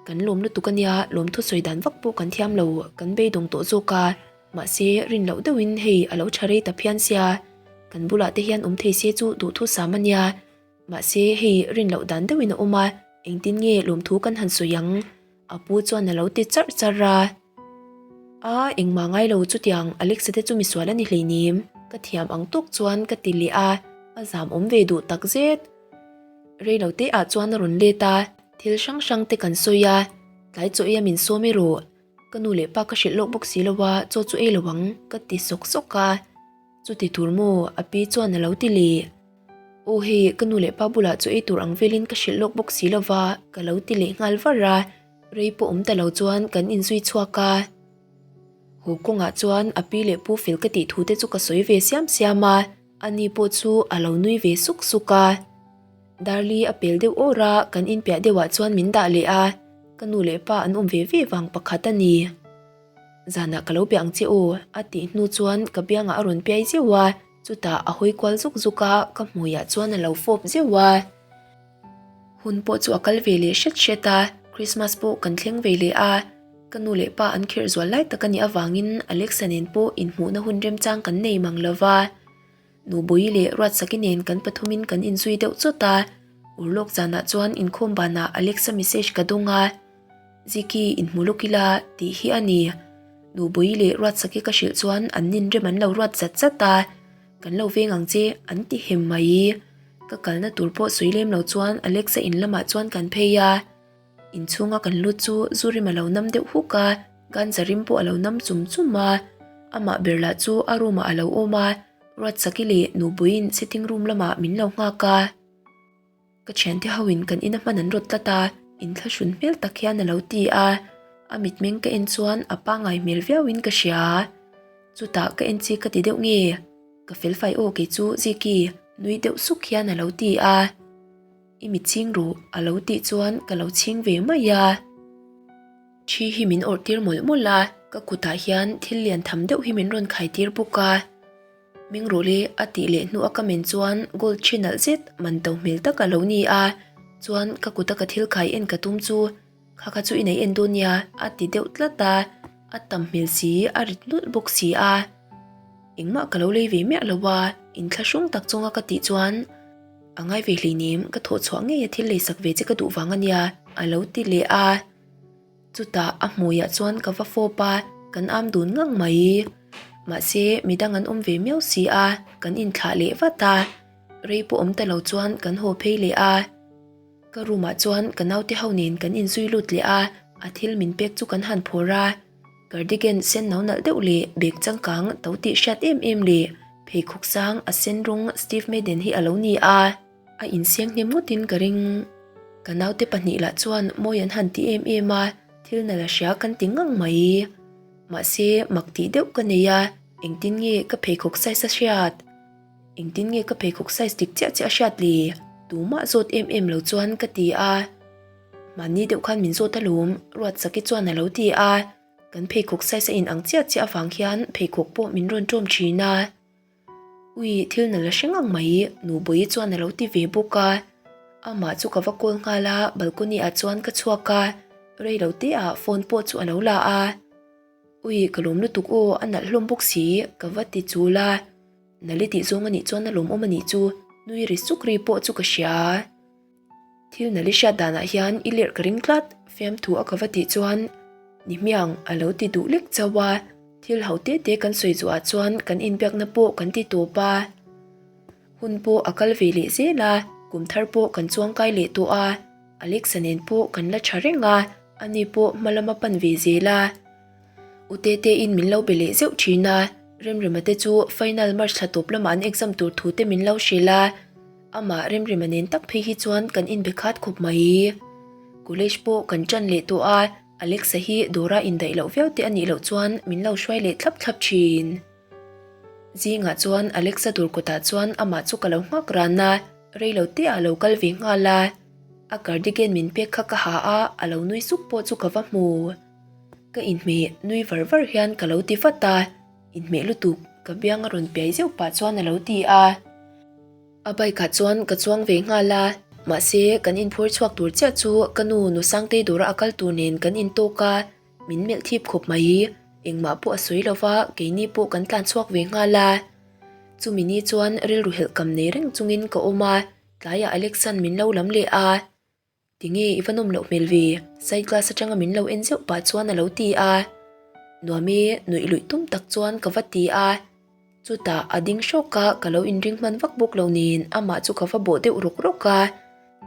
Speaker 1: Kan lawm lutuk a nia, lawmthu sawi dan vak pawh kan thiam lo, kan beidawng tawh zawk a. Mahse, rin loh deuhin hei a lo tha rei ta phian sia, kan bulah te hian awm thei se chu duhthusam a nia. Mahse, hei rin loh dan deuhin a awm a, engtin nge lawmthu kan han sawi ang? A pu chuan a lo ti charh charh a. A, engmah ngai lo chutiang Alexa te chu misual a ni hleinem, ka thiam ang tawk chuan ka ti leh a, a zam awm ve duh tak zet. Rei lo te ah chuan a rawn let a, thil hrang hrang te kan sawi a, tlai chaw ei a min sawm erawh, ka nu leh pa ka hrilh lawk bawk si lo a, chaw chu ei lo ang, ka ti sawk sawk a. Chuti tur maw? A pi chuan a lo ti leh. Aw hei, ka nu leh pa bulah chu ei tur ang velin ka hrilh lawk bawk si lova, ka lo ti leh nghal var a. Rei pawh awm ta lo chuan kan inzui chhuak a. Haw kawngah chuan a pi leh pu fel ka tih thu te chu ka sawi ve siam siam a, ani pawh chu a lo nui ve suk suk a. Darli a pel deuh awr a, kan inpiah deuhah chuan min dah leh a, ka nu leh pa an awm ve ve vang pakhat a ni. Zanah ka lo bia ang che aw, a tih hnu chuan ka biangah a rawn piai zeuh a, chutah a hawi kual zuk zuk a, ka hmuiah chuan a lo fawp zeuh a. Hun pawh chu a kal ve leh hret hret a, Christmas pawh kan thleng ve leh a, ka nu leh pa an khirh zual lai tak a nih avangin Alexa nen pawh inhmuhna hun remchang kan nei mang lo va. Nubawi leh Ruatsaki nen kan pathumin kan inzui deuh chawt a, urlawk zanah chuan inkhawm banah Alexa message ka dawng a. Ziki inhmu lawk ila tih hi a ni. Nubawi leh Ruatsaki ka hrilh chuan an nin rem an lo ruat zat zat a, Kan lo veng ang che an ti hem mai. Ka kalna tur pawh sawi lem lo chuan Alexa in lamah chuan kan phei a. Inchhunga kan lut chu zu rim a lo nam deuh huk a, ganja rim pawh a lo nam chum chum a. Amah ber lah chu a room ah a lo awm a, Ruatsaki leh Nubawiin sitting room lamah min lo nghak a. Ka thiante hoin kan ina hman an rawt tlat a, inthlahrun hmel tak hian a lo ti a, a mitmeng ka en chuan a pangngai hmel viauin ka hria. Chutah ka en chi ka ti deuh nge? Ka felfai aw kei chu Ziki nui deuh suk hian a lo ti a. I mit chhing ruh a lo tih chuan ka lo chhing ve mai a. Thi hi min awrh tir mawlh mawlh a, ka kutah hian thil lian tham deuh hi min rawn khai tir bawk a. Ming rawh le a tih leh hnu a ka men chuan gold thi nalh zet man to hmel tak a lo ni a, chuan ka kuta ka thil khai en ka tum chu kha kha chu i nei en dawn nia a ti deuh tlat a, a tam hmel si a rit nulh bawk si a. Engmah ka lo lei ve miah lo a, inthlahrung tak chunga ka tih chuan a ngai ve hleinem ka thawh chhuah ngei a thil lei sak ve che ka duh vang a nia a lo ti leh a. Chutah a hmuiah chuan ka va fawp a, kan am dun ngang mai. Mahse, midang an awm ve miau si a, kan inthlah leh vat a. Rei pawh awm ta lo chuan kan haw phei leh a. Ka room ah chuan ka naute ho nen kan inzui lut leh a, a thil min pek chu kan han phawrh a. Cardigan sen no nalh deuh leh bag changkang to tih hriat em em leh pheikhawk sang a sen rawng Steve Madden hi a lo ni a. A insiang hnem ngawtin ka ring. Ka naute pahnih lah chuan mawi an han ti em em a, thil nalh a hria kan ti ngang mai. Mahse, mak tih deuh ka nei a, engtin nge ka pheikhawk size a hriat? Engtin nge ka pheikhawk size dik chiah chiah a hriat le? Tumah zawt em em lo chuan ka ti a. Mahni deuh khan min zawt alawm, Ruatsaki chuan a lo ti a. Kan pheikhawk size a inang chiah chiah avang hian pheikhawk pawh min rawn ṭawm ṭhin a. Ui, thil na la hre ngang mai, Nubawi chuan a lo ti ve bawk a. Amah chu ka va call nghal a, balcony ah chuan ka chhuak a, rei lo te ah phone pawh chu a lo la a. Ui, ka lawm lutuk aw, a nalh hlawm bawk si, ka va ti chul a. Nali tih zawng a nih chuan a lawmawm a nih chu, nui ri suk ri pawh chu ka hria. Thil nali hriat danah hian i lerh ka ring tlat, fiamthu a ka va tih chuan ni hmiang a lo ti duh lek chauh a, thil ho te te kan sawi zuah chuan kan inbiakna pawh kan ti tawp a. Hun pawh a kal ve leh zel a, kum thar pawh kan chuang kai leh tawh a, Alexa nen pawh kan la tha reng a, ani pawh hma lama pan ve zel a. U Tetein min lo be leh zeuh thin a, Remrema te chu final March thla tawp lamah an exam tur thu te min lo hrilh a, amah Remrema nen tak phei hi chuan kan inbe khat khawp mai. College pawh kan ṭan leh tawh a, Alexa hi dawra indaih loh viau te a nih loh chuan min lo hruai leh thlap thlap thin. Zingah chuan Alexa dawr kawtah chuan amah chu ka lo nghak ran a, rei lo te ah a lo kal ve nghal a, a cardigan min pek kha ka ha a, a lo nui suk pawh chu ka va hmu. Ka inhmeh nui var var hian ka lo ti vat a, inhmeh lutuk ka biang a rawn piai zeuh pah chuan a lo ti a. A bike ah chuan ka chuang ve nghal a, mahse kan inphur chhuak tur chiah chu ka nu nu Sangtei dawra a kal tur nen kan intawk a, min melh thip khawp mai. Engmah pawh a sawi lo va, keini pawh kan tlan chhuak ve nghal a. Chumi ni chuan rilru helh kam nei reng chungin ka awm a, tlaiah Alexan min lo lam leh a. Tinge i va nawm loh hmel ve? Side glass atanga min lo en zeuh pah chuan a lo ti a. Nuam e, nuih luih tum tak chuan ka va ti a. Chutah a ding hrawk a, ka lo inring hman vak bawk lo nen amah chu ka va bawh deuh rawk rawk a.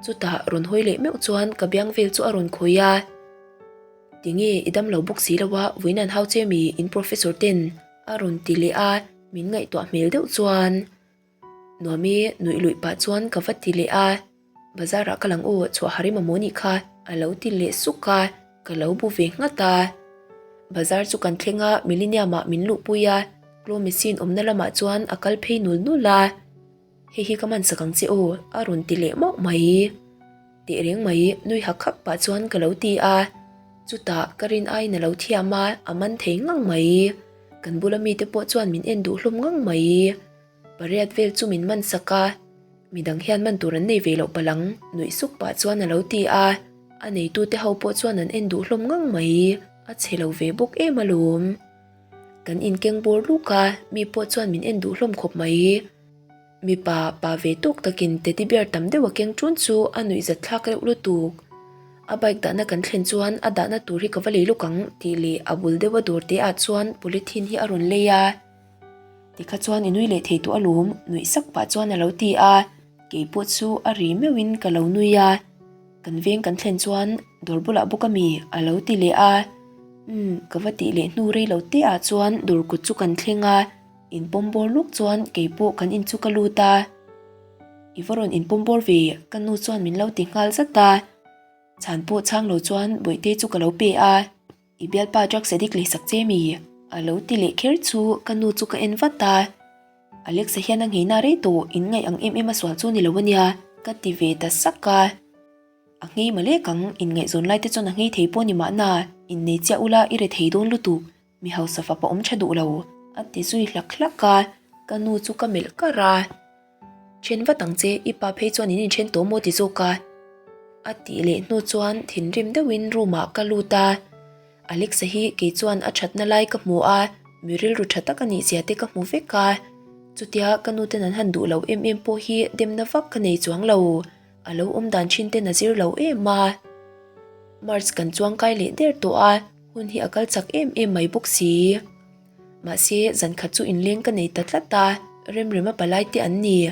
Speaker 1: Chutah rawn hawi leh meuh chuan ka biang vel chu a rawn khawih a. Tinge i dam lo bawk si lo a, vawiin an hau che mi in professor ten a rawn ti leh a, min ngaihtuah hmel deuh chuan. Nuam e, nuih luih pah chuan ka va ti leh a. Bazar ah ka lang aw, chhuah har i mamawh nih kha a lo ti leh suk a, ka lo bu ve nghat a. Bazar chu kan thleng a, Millennium ah min luhpui a, claw machine awmna lamah chuan a kal phei nul nul a. Hei hi ka man sak ang che aw, a rawn ti leh mauh mai. Teh reng mai, nui hak hak pah chuan ka lo ti a. Chutah ka rin aiin a lo thiam a, a man thei ngang mai. Kan bula mite pawh chuan min en duh hlawm ngang mai. Pariat vel chu min man sak a, midang hian man tur an nei ve loh palang, nuih suk pah chuan a lo ti a, a neitute ho pawh chuan an en duh hlawm ngang mai, a chhe lo ve bawk em alawm. Kan inkeng bawr luk a, mi pawh chuan min en duh hlawm khawp mai. Mipa pa ve tawk takin teddy bear tam deuh a keng ṭun chu a nuih zat thlak reuh lutuk. A bike dahna kan thlen chuan a dahna tur hi ka va lei luk ang tih leh a bul deuh a dawr te ah chuan polythene hi a rawn lei a. Tikha chuan i nui leh thei tawh alawm, nuih sak pah chuan a lo ti a, keipawh chu a ri meuhin ka lo nui a. Kan veng kan thlen chuan dawr bulah bawk ami a lo ti leh a, umm ka va tih leh hnu rei lo te ah chuan dawr kut chu kan thleng a, inpawm bawr luk chuan keipawh kan in chu ka lut a. I va rawn inpawm bawr ve ka nu chuan min lo ti nghal zat a, chhan pawh chhang lo chuan bawihte chu ka lo pe a. I bialpa drugs addict leh sak che mi? A lo ti leh kher chu ka nu chu ka en vat a. Alexa hian a ngheina rei tawh in ngaih ang em em a sual chu ni lo ania ka ti ve ta sak a. A nghei malek ang, in ngaihzawn lai te chuan a nghei thei pawh ni mahna, innei chiah ula i re thei dawn lutuk, mi hausa fapa awm tha duh lo a ti zui hlak hlak a, ka nu chu ka melh kar a. Then vat ang che, i pa phei chuan in inthen tawh maw ti zawk a? A tih leh hnu chuan thinrim deuhin room ah ka lut a. Alexa hi kei chuan a thatna lai ka hmu a, mi rilru tha tak a nih zia te ka hmu vek a. Chutia ka nu ten an han duh lo em em pawh hi demna vak ka nei chuang lo, a lo awm dan thin ten a zir lo em a. March kan chuang kai leh der tawh a, hun hi a kal chak em em mai bawk si. Mahse, zan khat chu inleng ka nei ta tlat a, Remrema palai te an ni.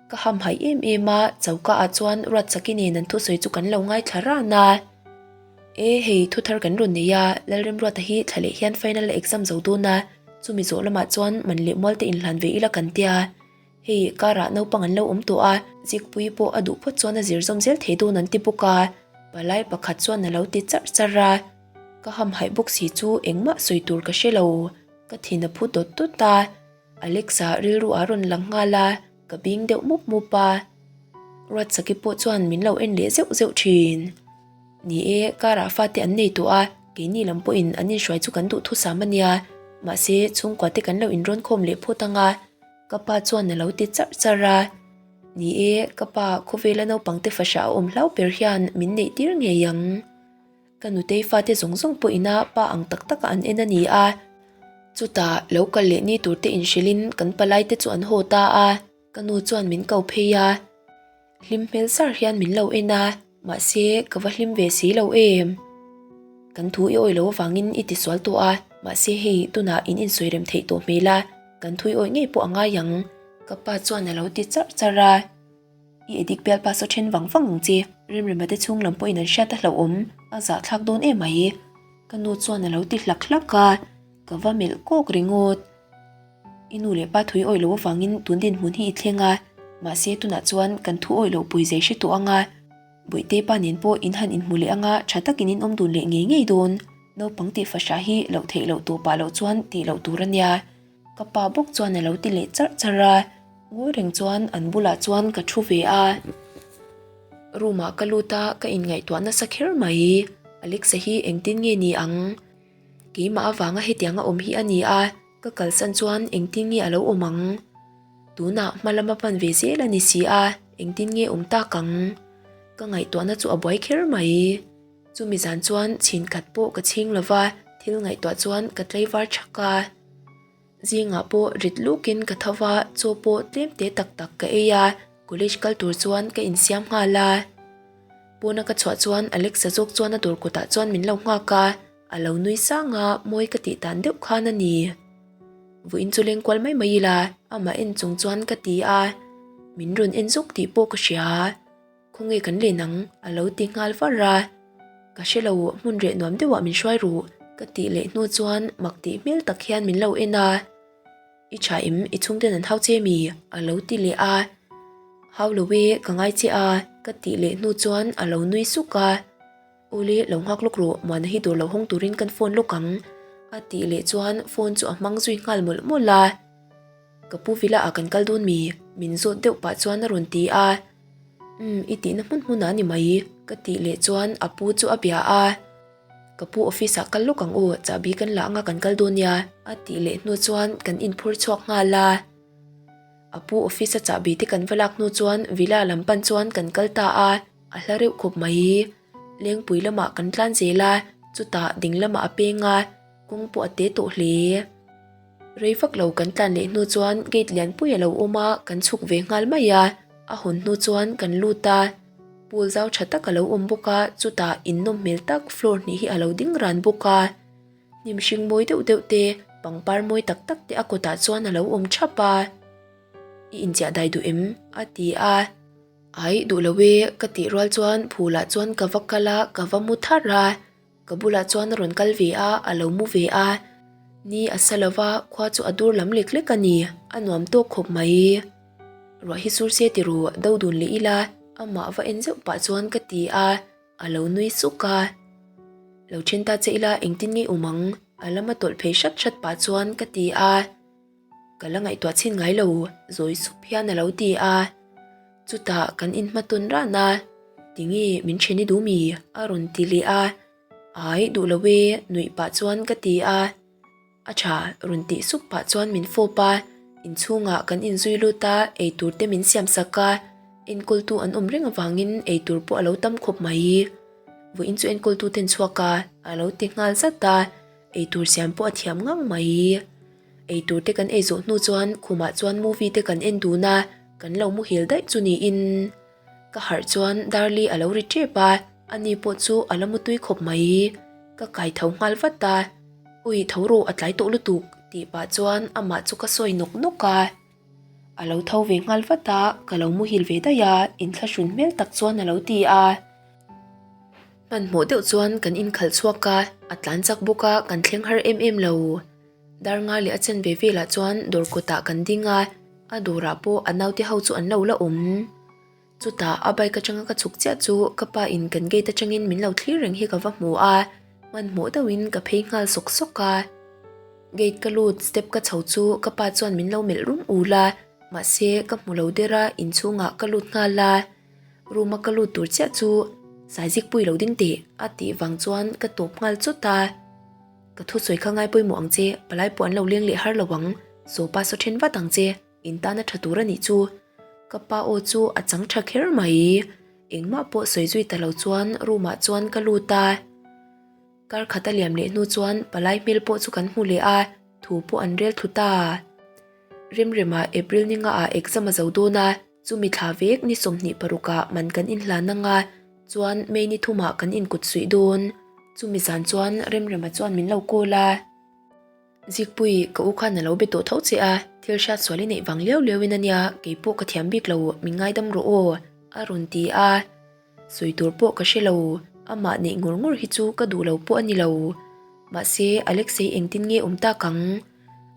Speaker 1: Ka hamhaih em em a, choka ah chuan Ruatsaki nen an thusawi chu kan lo ngaithla ran a. E, hei thu thar kan rawn nei a, Lalremruata hi thla leh hian final exam zo dawn a, chumi zawh lamah chuan man leh mual te inhlan ve ila kan tia. Hei, karah naupang an lo awm tawh a, Zikpuii pawh a duh phawt chuan a zir zawm zel thei dawn an ti bawk a, palai pakhat chuan a lo ti charh charh a. Ka hamhaih bawk si chu engmah sawi tur ka hre lo, ka thin a phu dawt dawt a, Alexa rilru a rawn lang nghal a, ka bing deuh mup mup a. Ruatsaki pawh chuan min lo en leh zeuh zeuh thin. Ni e, karah fate an nei tawh a, keini lam pawhin an inhruai chu kan duh thusam a nia, mahse chhungkua te kan lo inrawn khawm leh phawt ang a, ka pa chuan a lo ti charh charh a. Ni e, ka pa khawvela naupangte fahrah a awm hlau ber hian min neih tir ngei ang. Ka nutei fate zawng zawng pawh ina pa ang tak taka an en a ni a. Chutah lo kal leh ni tur te inhrilhin kan palai te chu an haw ta a, ka nu chuan min ko phei a. Hlim hmel sar hian min lo en a, mahse ka va hlim ve si lo em. Kan thu i awih lo avangin i tisual tawh a, mahse hei tunah in insawi rem theih tawh hmel a, kan thu i awih ngei pawh a ngai ang, ka pa chuan a lo ti charh charh a. I edik bialpa saw then vang vang ang che, Remrema te chhung lam pawhin an hriat a hlauhawm, a zahthlak dawn em mai. Ka nu chuan a lo ti hlak hlak a, ka va melh kawk ringawt. I nu leh pa thui awih loh avangin tun dinhmun hi i thleng a, mahse tunah chuan kan thu awih loh pawizei hre tawh ang a, Bawihte pa nen pawh in han inhmu leh ang a, tha takin in awm dun leh ngei ngei dawn. Naupang tih fahrah hi loh theih loh tawh pah loh chuan tih loh tur a nia. Ka pa bawk chuan a lo ti leh charh charh a, ngawi reng chuan an bulah chuan ka thu ve a. Room ah ka lut a, ka inngaihtuah nasa kher mai. Alexa hi engtin nge ni ang? Keimah avanga hetianga awm hi a ni a, ka kalsan chuan engtin nge a lo awm ang? Tunah hma lama pan ve zel a ni si a, engtin nge awm tak ang? Ka ngaihtuahna chu a buai kher mai. Chumi zan chuan chhin khat pawh ka chhing lo va, thil ngaihtuah chuan ka tlaivar thak a. Zingah pawh rit lukin ka tho va, chaw pawh tlem te tak tak ka ei a, college kal tur chuan ka insiam nghal a. Pawna ka chhuah chuan Alexa zawk chuan a dawr kawtah chuan min lo nghak a, a lo nui sang a, mawi ka tih dan deuh khan a ni. Vawiin chu leng kual mai mai ila, amah en chung chuan ka ti a, min rawn en zawk tih pawh ka hria. Khawnge kan len ang? a lo ti nghal var a. Ka hre lo, hmun reh nuam deuhah min hruai ruh, ka tih leh hnu chuan mak tih hmel tak hian min lo en a. I tha em, i chhungten an hau che mi? a lo ti leh a. Hau lo e, ka ngai che a, ka tih leh hnu chuan a lo nui suk a. Awle, lo nghak lawk rawh, Muana hi dawr lo hawng turin kan phone lawk ang, a tih leh chuan phone chu a hmang zui nghal mawlh mawlh a. Ka pu villa ah kan kal dawn mi? min zawt deuh pah chuan a rawn ti a. Umm, i tihna hmun hmun ah ni mai, ka tih leh chuan a pu chu a bia a. Ka pu office ah kal lawk ang aw, chahbi kan la anga kan kal dawn nia, a tih leh hnu chuan kan inphur chhuak nghal a. A pu office a chahbi te kan va lak hnu chuan villa lam pan chuan kan kal ta a, a hla reuh khawp mai. Lengpui lamah kan tlan zel a, chutah ding lamah a peng a, kawng pawh a te tawh hle. Rei vak lo kan tlan leh hnu chuan gate lianpui a lo awm a, kan chhuk ve nghal mai a, a hawn hnu chuan kan lut a. Pool zau tha tak a lo awm bawk a, chutah in nawm hmel tak floor hnih hi a lo ding ran bawk a. Hnim hring mawi deuh deuh te, pangpar mawi tak tak te a kawtah chuan a lo awm thap a. I inchiah dai duh em? a ti a. Aih duh lo e, ka tih rual chuan phulah chuan ka va kal a, ka va mu tharh a. Ka bulah chuan a rawn kal ve a, a lo mu ve a. Ni a sa lo va, khua chu a dur lam lek lek a ni, a nuam tawk khawp mai. Ruah hi sur se ti ru, do dun leh ila, amah va en zeuh pah chuan ka ti a, a lo nui suk a. Lo then ta che ila engtin nge awm ang, a lama tawlh phei hrat hrat pah chuan ka ti a. Ka la ngaihtuah chhin ngai lo, zawi sup hian a lo ti a. Chutah kan inhmatawn ran a, Tinge min then i duh mi? a rawn ti leh a. Ai, duh lo e, nuih pah chuan ka ti a. A tha, rawn tih sup pah chuan min fawp a. Inchhungah kan inzui lut a, eitur te min siam sak a. Enkawltu an awm reng avangin eitur pawh a lo tam khawp mai. Vawiin chu enkawltu ten chhuak a, a lo ti nghal zat a. Eitur siam pawh a thiam ngang mai. Eitur te kan ei zawh hnu chuan khumah chuan movie te kan en dun a, kan lo muhil daih chu niin. Ka harh chuan Darli a lo ri tep a, ani pawh chu a la mutui khawp mai. Ka kai tho nghal vat a, Ui tho rawh a tlai tawh lutuk tih pah chuan amah chu ka sawi nawk nawk a. A lo tho ve nghal vat a, ka lo muhil ve daih a, inthlahrun hmel tak chuan a lo ti a. Hmanhmawh deuh chuan kan inkhalh chhuak a, a tlan chak bawk a, kan thleng har em em lo. Dar nga leh a chen ve velah chuan dawr kawtah kan ding a, a dawrah pawh a naute ho chu an lo la awm. Chutah a bike atanga ka chhuk chiah chu ka pa in kan gate atangin min lo thlir reng hi ka va hmu a, hmanhmawh deuhin ka phei nghal sawk sawk a. Gate ka lut step ka chho chu ka pa chuan min lo melh rum ul a, mahse ka hmu lo der a, inchhungah ka lut nghal a. Room a ka lut tur chiah chu Saizikpui lo ding teh a tih vang chuan ka tawp nghal chawt a. Ka thusawi kha ngai pawimawh ang che, palai pawh an lo leng leh har lo ang, sawpa saw then vat ang che, in tana tha tur a nih chu. Ka pa aw chu a chang tha kher mai. Engmah pawh sawi zui ta lo chuan room ah chuan ka lut a. Kar khat a liam leh hnu chuan palai hmel pawh chu kan hmu leh a, thu pawh an rel thlu ta. Remrema April ni nga ah exam a zo dawn a. Chumi thla vek ni 26 ah man kan inhlan anga chuan May ni thumah kan inkut suih dawn. Chumi zan chuan Remrema chuan min lo call a. Zikpui, ka u khan a lo be tawh tho che a, thil hriat sual i neih vang liau liau in ania, keipawh ka thiam bik lo, min ngaidam rawh aw, a rawn ti a. Sawi tur pawh ka hre lo, amah neih ngur ngur hi chu ka duh lo pawh a ni lo. Mahse, Alexei engtin nge awm tak ang?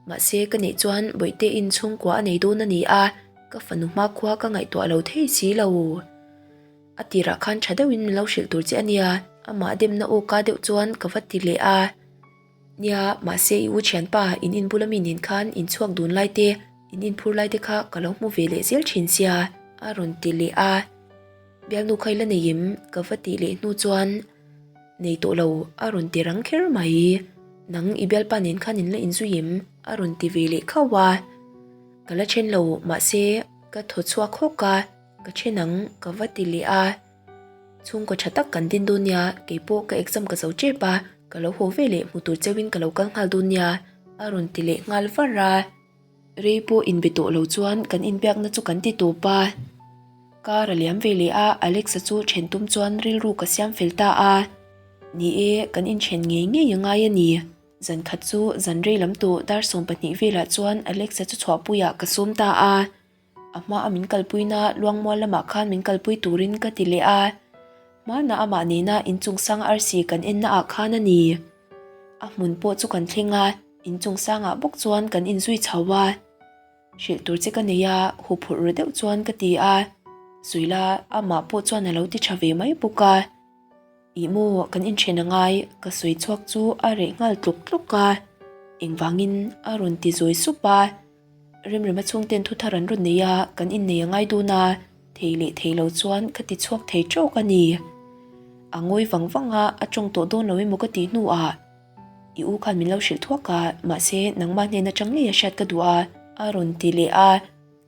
Speaker 1: Mahse, ka neih chuan Bawihteiin chhungkua a nei dawn a ni a, ka fanu hmakhua ka ngaihtuah lo thei si lo. A tirah khan tha deuhin min lo hrilh tur che a nia, amah demna aw ka deuh chuan ka va ti leh a. Nia, mahse i u thianpa in inbula mi nen khan inchhuak dun lai te, in inphur lai te kha ka lo hmu ve leh zel thin sia, a rawn ti leh a. Bialnu kha i la nei em? Ka va tih leh hnu chuan nei tawh lo a rawn ti rang kher mai. Nang i bialpa nen khan in la inzui em? a rawn ti ve leh khauh a. Ka la then lo, mahse ka thaw chhuak hawk a, ka then ang ka va ti leh a. Chhungkaw tha tak kan din dawn nia, keipawh ka exam ka zo tep a, ka lo haw ve leh hmu tur cheuhin ka lo kal nghal dawn nia a rawn ti leh nghal var a. Rei pawh inbe tawh lo chuan kan inbiakna chu kan ti tawp a. Car a liam ve leh a, Alex-a chu then tum chuan rilru ka siam fel ta a. Ni e, kan inthen ngei ngei a ngai a ni. Zan khat chu zan rei lam tawh dar 12 velah chuan Alex-a chu chhuahpuiah ka sawm ta a. A hma a min kalpuina Luangmual lamah khan min kalpui turin ka ti leh a. Hmana amah nena inchung sang arsi kan enna ah khan a ni. A hmun pawh chu kan thleng a, inchung sangah bawk chuan kan inzui chho a. Hrilh tur che ka nei a, huphurh ru deuh chuan ka ti a. Suila amah pawh chuan a lo ti tha ve mai bawk a. Ih maw, kan inthen a ngai, ka sawi chhuak chu a reh nghal tluk tluk a. Engvangin a rawn ti zawi sup a. Remrema chhungten thu thar an rawn nei a, kan innei a ngai dawn a, thei leh thei lo chuan ka ti chhuak thei tawk a ni. A ngawi vang vang a, a tawng tawh dawn lo emaw ka tih hnuah i u khan min lo hrilh thuak a, mahse nangmah hnen atang ngei a hriat ka duh a, a rawn ti leh a,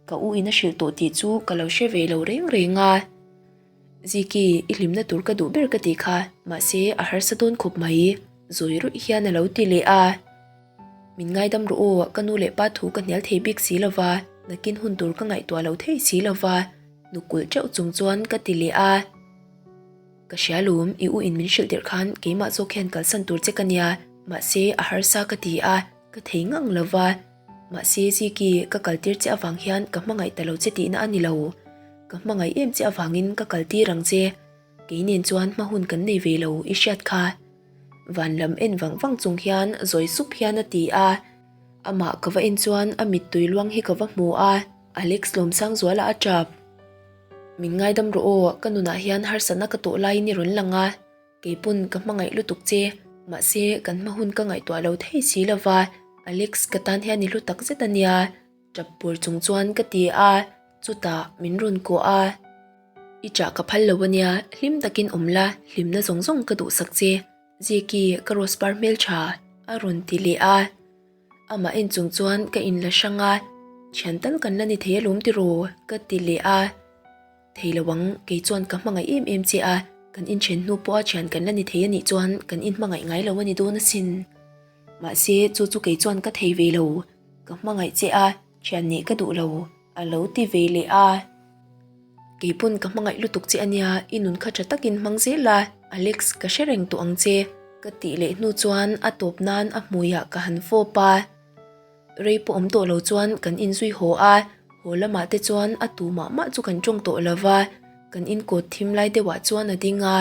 Speaker 1: ka u in a hrilh tawh tih chu ka lo hre ve lo reng reng a. Ziki, i hlimna tur ka duh ber ka tih kha, mahse a harsa dawn khawp mai, zawi ruih hian a lo ti leh a. Min ngaidam rawh aw, ka nu leh pa thu ka hnial thei bik si lova, nakin hun tur ka ngaihtuah lo thei si lova, nukulh teuh chung chuan ka ti leh a. Ka hria lawm, i u in min hrilh tirh khan keimah zawk hian kalsan tur che ka nia, mahse a harsa ka ti a, ka thei ngang lova. Mahse Ziki, ka kaltir che avang hian ka hmangaih ta lo che tihna a ni lo. Ka hmangaih em che avangin ka kaltir ang che. Kei nen chuan hma hun kan nei ve lo i hriat kha. Van lam en vang vang chung hian zawi sup hian a ti a. Amah ka va en chuan a mittui luang hi ka va hmu a, Alex Lawmsangzuala a tap. Min ngaidam rawh aw, ka nunah hian harsatna ka tawh laiin i rawn lang a. Keipawn ka hmangaih lutuk che, mahse kan hma hun ka ngaihtuah lo thei si lova, Alex ka tan hian i hlu tak zet a nia. Tap pur chung chuan ka ti a, chutah min rawn kuah a. I chah ka phal lo ania, hlim takin awm la, hlimna zawng zawng ka duhsak che, Ziki, ka rose par hmeltha, a rawn ti leh a. Amah en chung chuan ka inla hrang a, thian tal kan la ni thei alawm tiraw, ka ti leh a. Thei lo ang, kei chuan ka hmangaih em em che a, kan inthen hnu pawha thian kan la ni thei anih chuan kan inhmangaih ngai lo a ni dawn asin. Mahse, chu chu kei chuan ka thei ve lo, ka hmangaih che a, thian nih ka duh lo, a lo ti ve leh a. Keipawn ka hmangaih lutuk che ania, i nun kha tha takin hmang zel a, Alex ka hre reng tawh ang che, ka tih leh hnu chuan a tawp nan a hmuiah ka han fawp a. Rei pawh awm tawh lo chuan kan inzui haw a, haw lamah te chuan a tu mah mah chu kan tawng tawh lo va, kan inkawt thim lai deuhah chuan a ding a.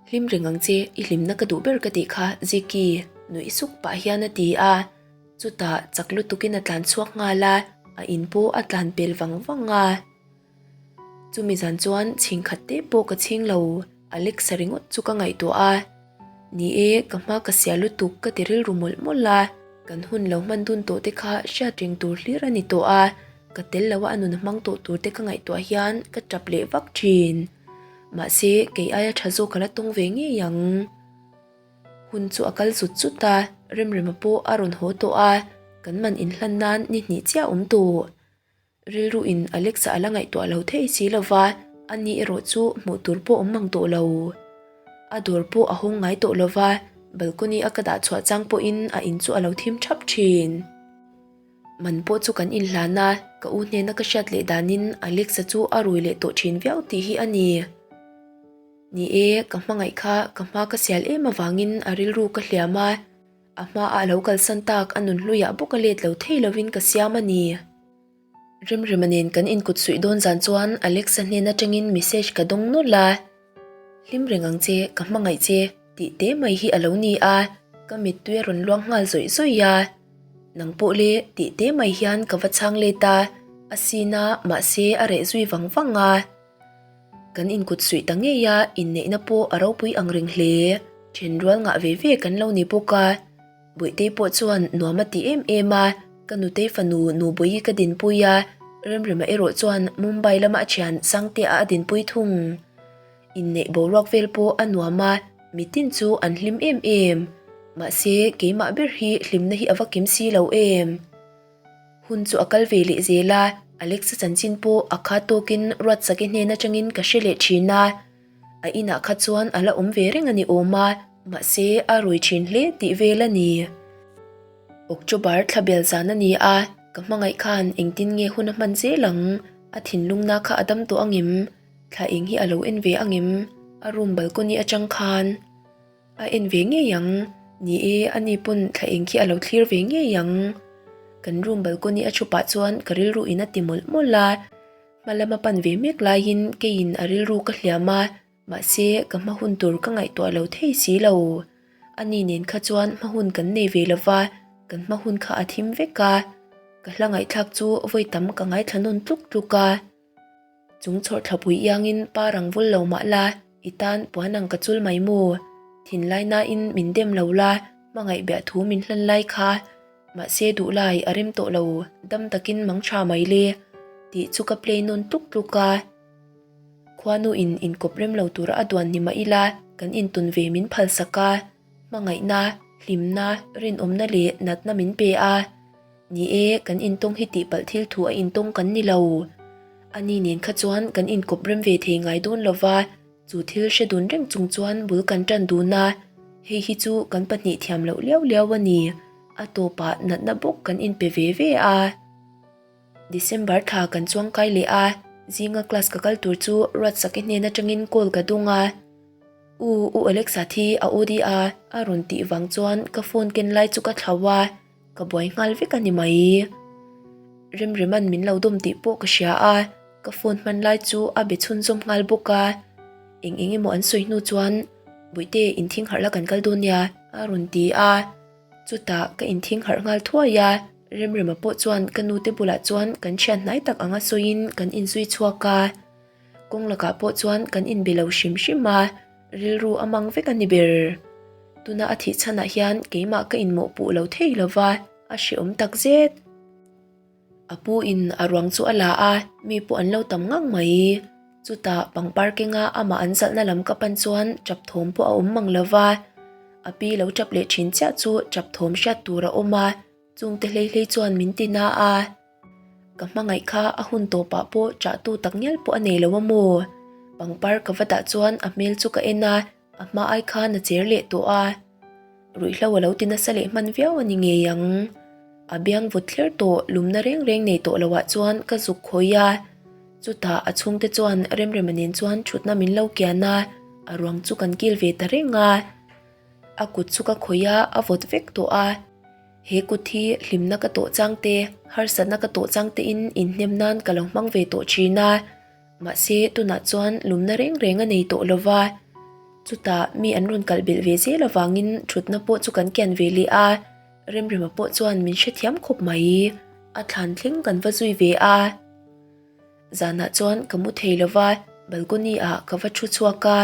Speaker 1: Hlim reng ang che, i hlimna ka duh ber ka tih kha Ziki nuih suk pah hian a ti a. Chutah chak lutukin a tlan chhuak nghal a, a in pawh a tlan pel vang vang a. Chumi zan chuan chhing khat te pawh ka chhing lo, Alexa ringawt chu ka ngaihtuah a. Ni e, ka hma ka sia lutuk ka ti rilru mawlh mawlh a, kan hun lo hman dun tawh te kha hriat reng tur hlir a ni tawh a, ka tel lo a a nun hmang tawh tur te ka ngaihtuah hian ka tap leh vak thin. Mahse, kei aia tha zawk ka la tawng ve ngei ang. Hun chu a kal zut zut a, Remrema pawh a rawn haw tawh a, kan man inhlan nan ni hnih chiah awm tawh. Rilru in Alexa a la ngaihtuah lo thei si lova, ani erawh chu hmuh tur pawh awm mang tawh lo. A dawr pawh a hawng ngai tawh lova, balcony a ka dah chhuah chang pawhin a in chu a lo thim thap thin. Man pawh chu kan inhlan a, ka u hnena ka hriat leh danin Alexa chu a rui leh tawh thin viau tih hi a ni. Ni e, ka hmangaih kha ka hma ka sial em avangin a rilru ka hliam a, a hmaah a lo kalsan tak a nun hluiah bawk a let lo thei lovin ka siam a ni. Remrema nen kan inkut suih dawn zan chuan Alexa hnen atangin message ka dawng nawlh a, Hlim reng ang che, ka hmangaih che, tih te mai hi a lo ni a, ka mittui a rawn luang nghal zawih zawih a. Nang pawh le, tih te mai hian ka va chhang let a, a sin a, mahse a reh zui vang vang a. Kan inkut suih ta ngei a, inneihna pawh a ropui ang reng hle. Thenrual ngah ve ve kan lo ni bawk a. Bawihtei pawh chuan nuam a ti em em a, ka nutei fanu Nubawi ka dinpui a, Remrema erawh chuan Mumbai lama a thian Sangtea a dinpui thung. Inneih boruak vel pawh a nuam a, mitin chu an hlim em em. Mahse, keimah ber hi hlimna hi a va kim si lo em? Hun chu a kal ve leh zel a, Alexa chanchin pawh a kha tawkin Ruatsake hnen atangin ka hre leh thin a. A inah kha chuan a la awm ve reng a ni awm a, mahse a rui thin hle tih vel a ni. October thla bel zan a ni a, ka hmangaih khan engtin nge hun a hman zel ang? A thinlungna kha a dam tawh angem? Thla eng hi a lo en ve angem? A room balcony atang khan a en ve ngei ang. Ni e, ani pawn thla eng khi a lo thlir ve ngei ang. Kan room balcony a thu pah chuan ka rilru in a ti mawlh mawlh a. Hma lama pan ve mek laiin keiin a rilru ka hliam a, mahse ka hma hun tur ka ngaihtuah lo thei si lo. Ani nen kha chuan hma hun kan nei ve lova, kan hma hun kha a thim vek a. Ka hla ngaihthlak chu vawi tam ka ngaithla nawn tluk tluk a. Chung chhawrh thlapui iangin pa rang vul lo mah la, i tan puan ang ka chul mai maw? Thinlai nain min dem lo la, hmangaih biah thu min hlan lai kha. Mahse duhlai a rem tawh lo, dam takin mang tha mai le, tih chu ka play nawn tluk tluk a. Khuanu in inkawp rem lo tura a duan ni mah ila, kan intun ve min phalsak a. Hmangaihna, hlimna, rinawmna leh natna min pe a. Ni e, kan intawng hi tihpalh thil thu a intawng kan ni lo. Ani nen kha chuan kan inkawp rem ve thei ngai dawn lo va, chu thil hre dun reng chung chuan bul kan tan dun a. Hei hi chu kan pahnih thiam loh liau liau a ni. A tawpah natna bawk kan inpe ve ve a. December thla kan chuang kai leh a, zinga class ka kal tur chu Ruatsaki hnen atangin call ka dung a. U, U Alexa thi a OD a, a rawn tih vang chuan ka phone ken lai chu ka thlau a. Ka buai nghal vek a ni mai. Remrema'n min lo dawm tih pawh ka hria a, ka phone hman lai chu a be chhunzawm nghal bawk a. Eng eng emaw an sawi hnu chuan, Bawihte, inthing harh la kan kal dawn nia, a rawn ti a. Chutah ka inthing harh nghal thuai a, Remrema pawh chuan ka nute bulah chuan kan thian hnai tak anga sawiin kan inzui chhuak a. Kawng lakah pawh chuan kan inbe lo hrim hrim a, rilru a mang vek a ni ber. Tuna a thih chhanah hian keimah ka inmawhpuh lo thei lo va, a hrehawm tak zet. A pu in a ruang chu a la a, mi pawh an lo tam ngang mai. Chutah pangpar kenga amah an zalhna lam ka pan chuan tap thawm pawh a awm mang lo va. A pi lo tap leh thin chiah chu tap thawm hriat tur a awm a, chungte hlei hlei chuan min ti na a. Ka hmangaih kha a hun tawpah pawh chahtu tak ngial pawh a nei lo a maw? Pangpar ka va dah chuan a hmel chu ka en a, a hma ai khan a cher leh tawh a. Ruihhlo a lo ti nasa leh hman viau a ni ngei ang. A biang vawt thler tawh lumna reng reng nei tawh loah chuan ka zuk khawi a. Chutah a chhungte chuan Remrema nen chuan thutna min lo kian a, a ruang chu kan kil ve ta reng a. A kut chu ka khawih a, a vawt vek tawh a. He kut hi hlimna ka tawh chang te, harsatna ka tawh chang tein inhnem nan ka lo hmang ve tawh thin a. Mahse, tunah chuan lumna reng reng a nei tawh lo va. Chutah mi an rawn kalh belh ve zel avangin thutna pawh chu kan kian ve leh a, Remrema pawh chuan min hrethiam khawp mai. A thlan thleng kan va zui ve a. Zanah chuan ka mu thei lo va, balcony ah ka va thu chhuak a.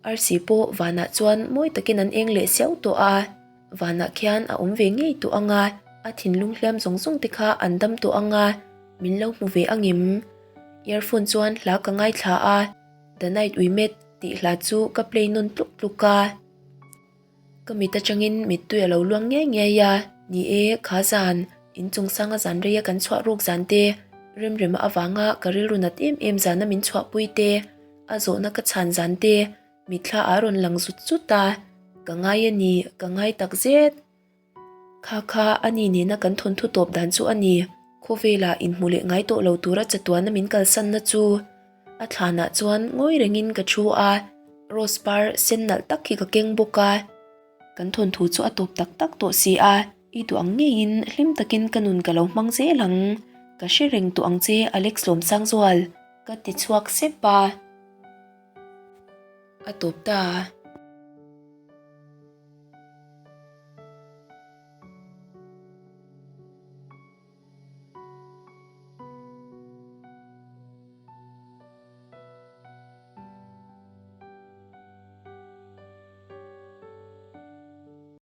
Speaker 1: Arsi pawh vanah chuan mawi takin an eng leh siau tawh a, vanah khian a awm ve ngei tawh ang a, a thinlung hliam zawng zawng te kha an dam tawh ang a, min lo hmu ve ang em? Earphone chuan hla ka ngaithla a, The Night We Met tih hla chu ka play nawn tluk tluk a. Ka mit atangin mittui a lo luang ngei ngei a, ni e, kha zan, inchung sanga zan reia kan chhuah ruk zan te, Remrema avanga ka rilru nat em em zana min chhuahpui te, a zawhna ka chhan zan te, mitthla a rawn lang zut zut a, ka ngai a ni, ka ngai tak zet. Kha kha a ni nena kan thawnthu tawp dan chu a ni, khawvela inhmu leh ngai tawh lo tura chatuana min kalsanna chu. A thlanah chuan ngawi rengin ka thu a, rose par sen nalh tak hi ka keng bawk a. Kan thawnthu chu a tawp tak tak tawh si a, i duh ang ngeiin hlim takin ka nun ka lo hmang zel ang. Ka hre reng tawh ang che Alex Lawmsangzual, ka ti chhuak sep a. A tawp ta.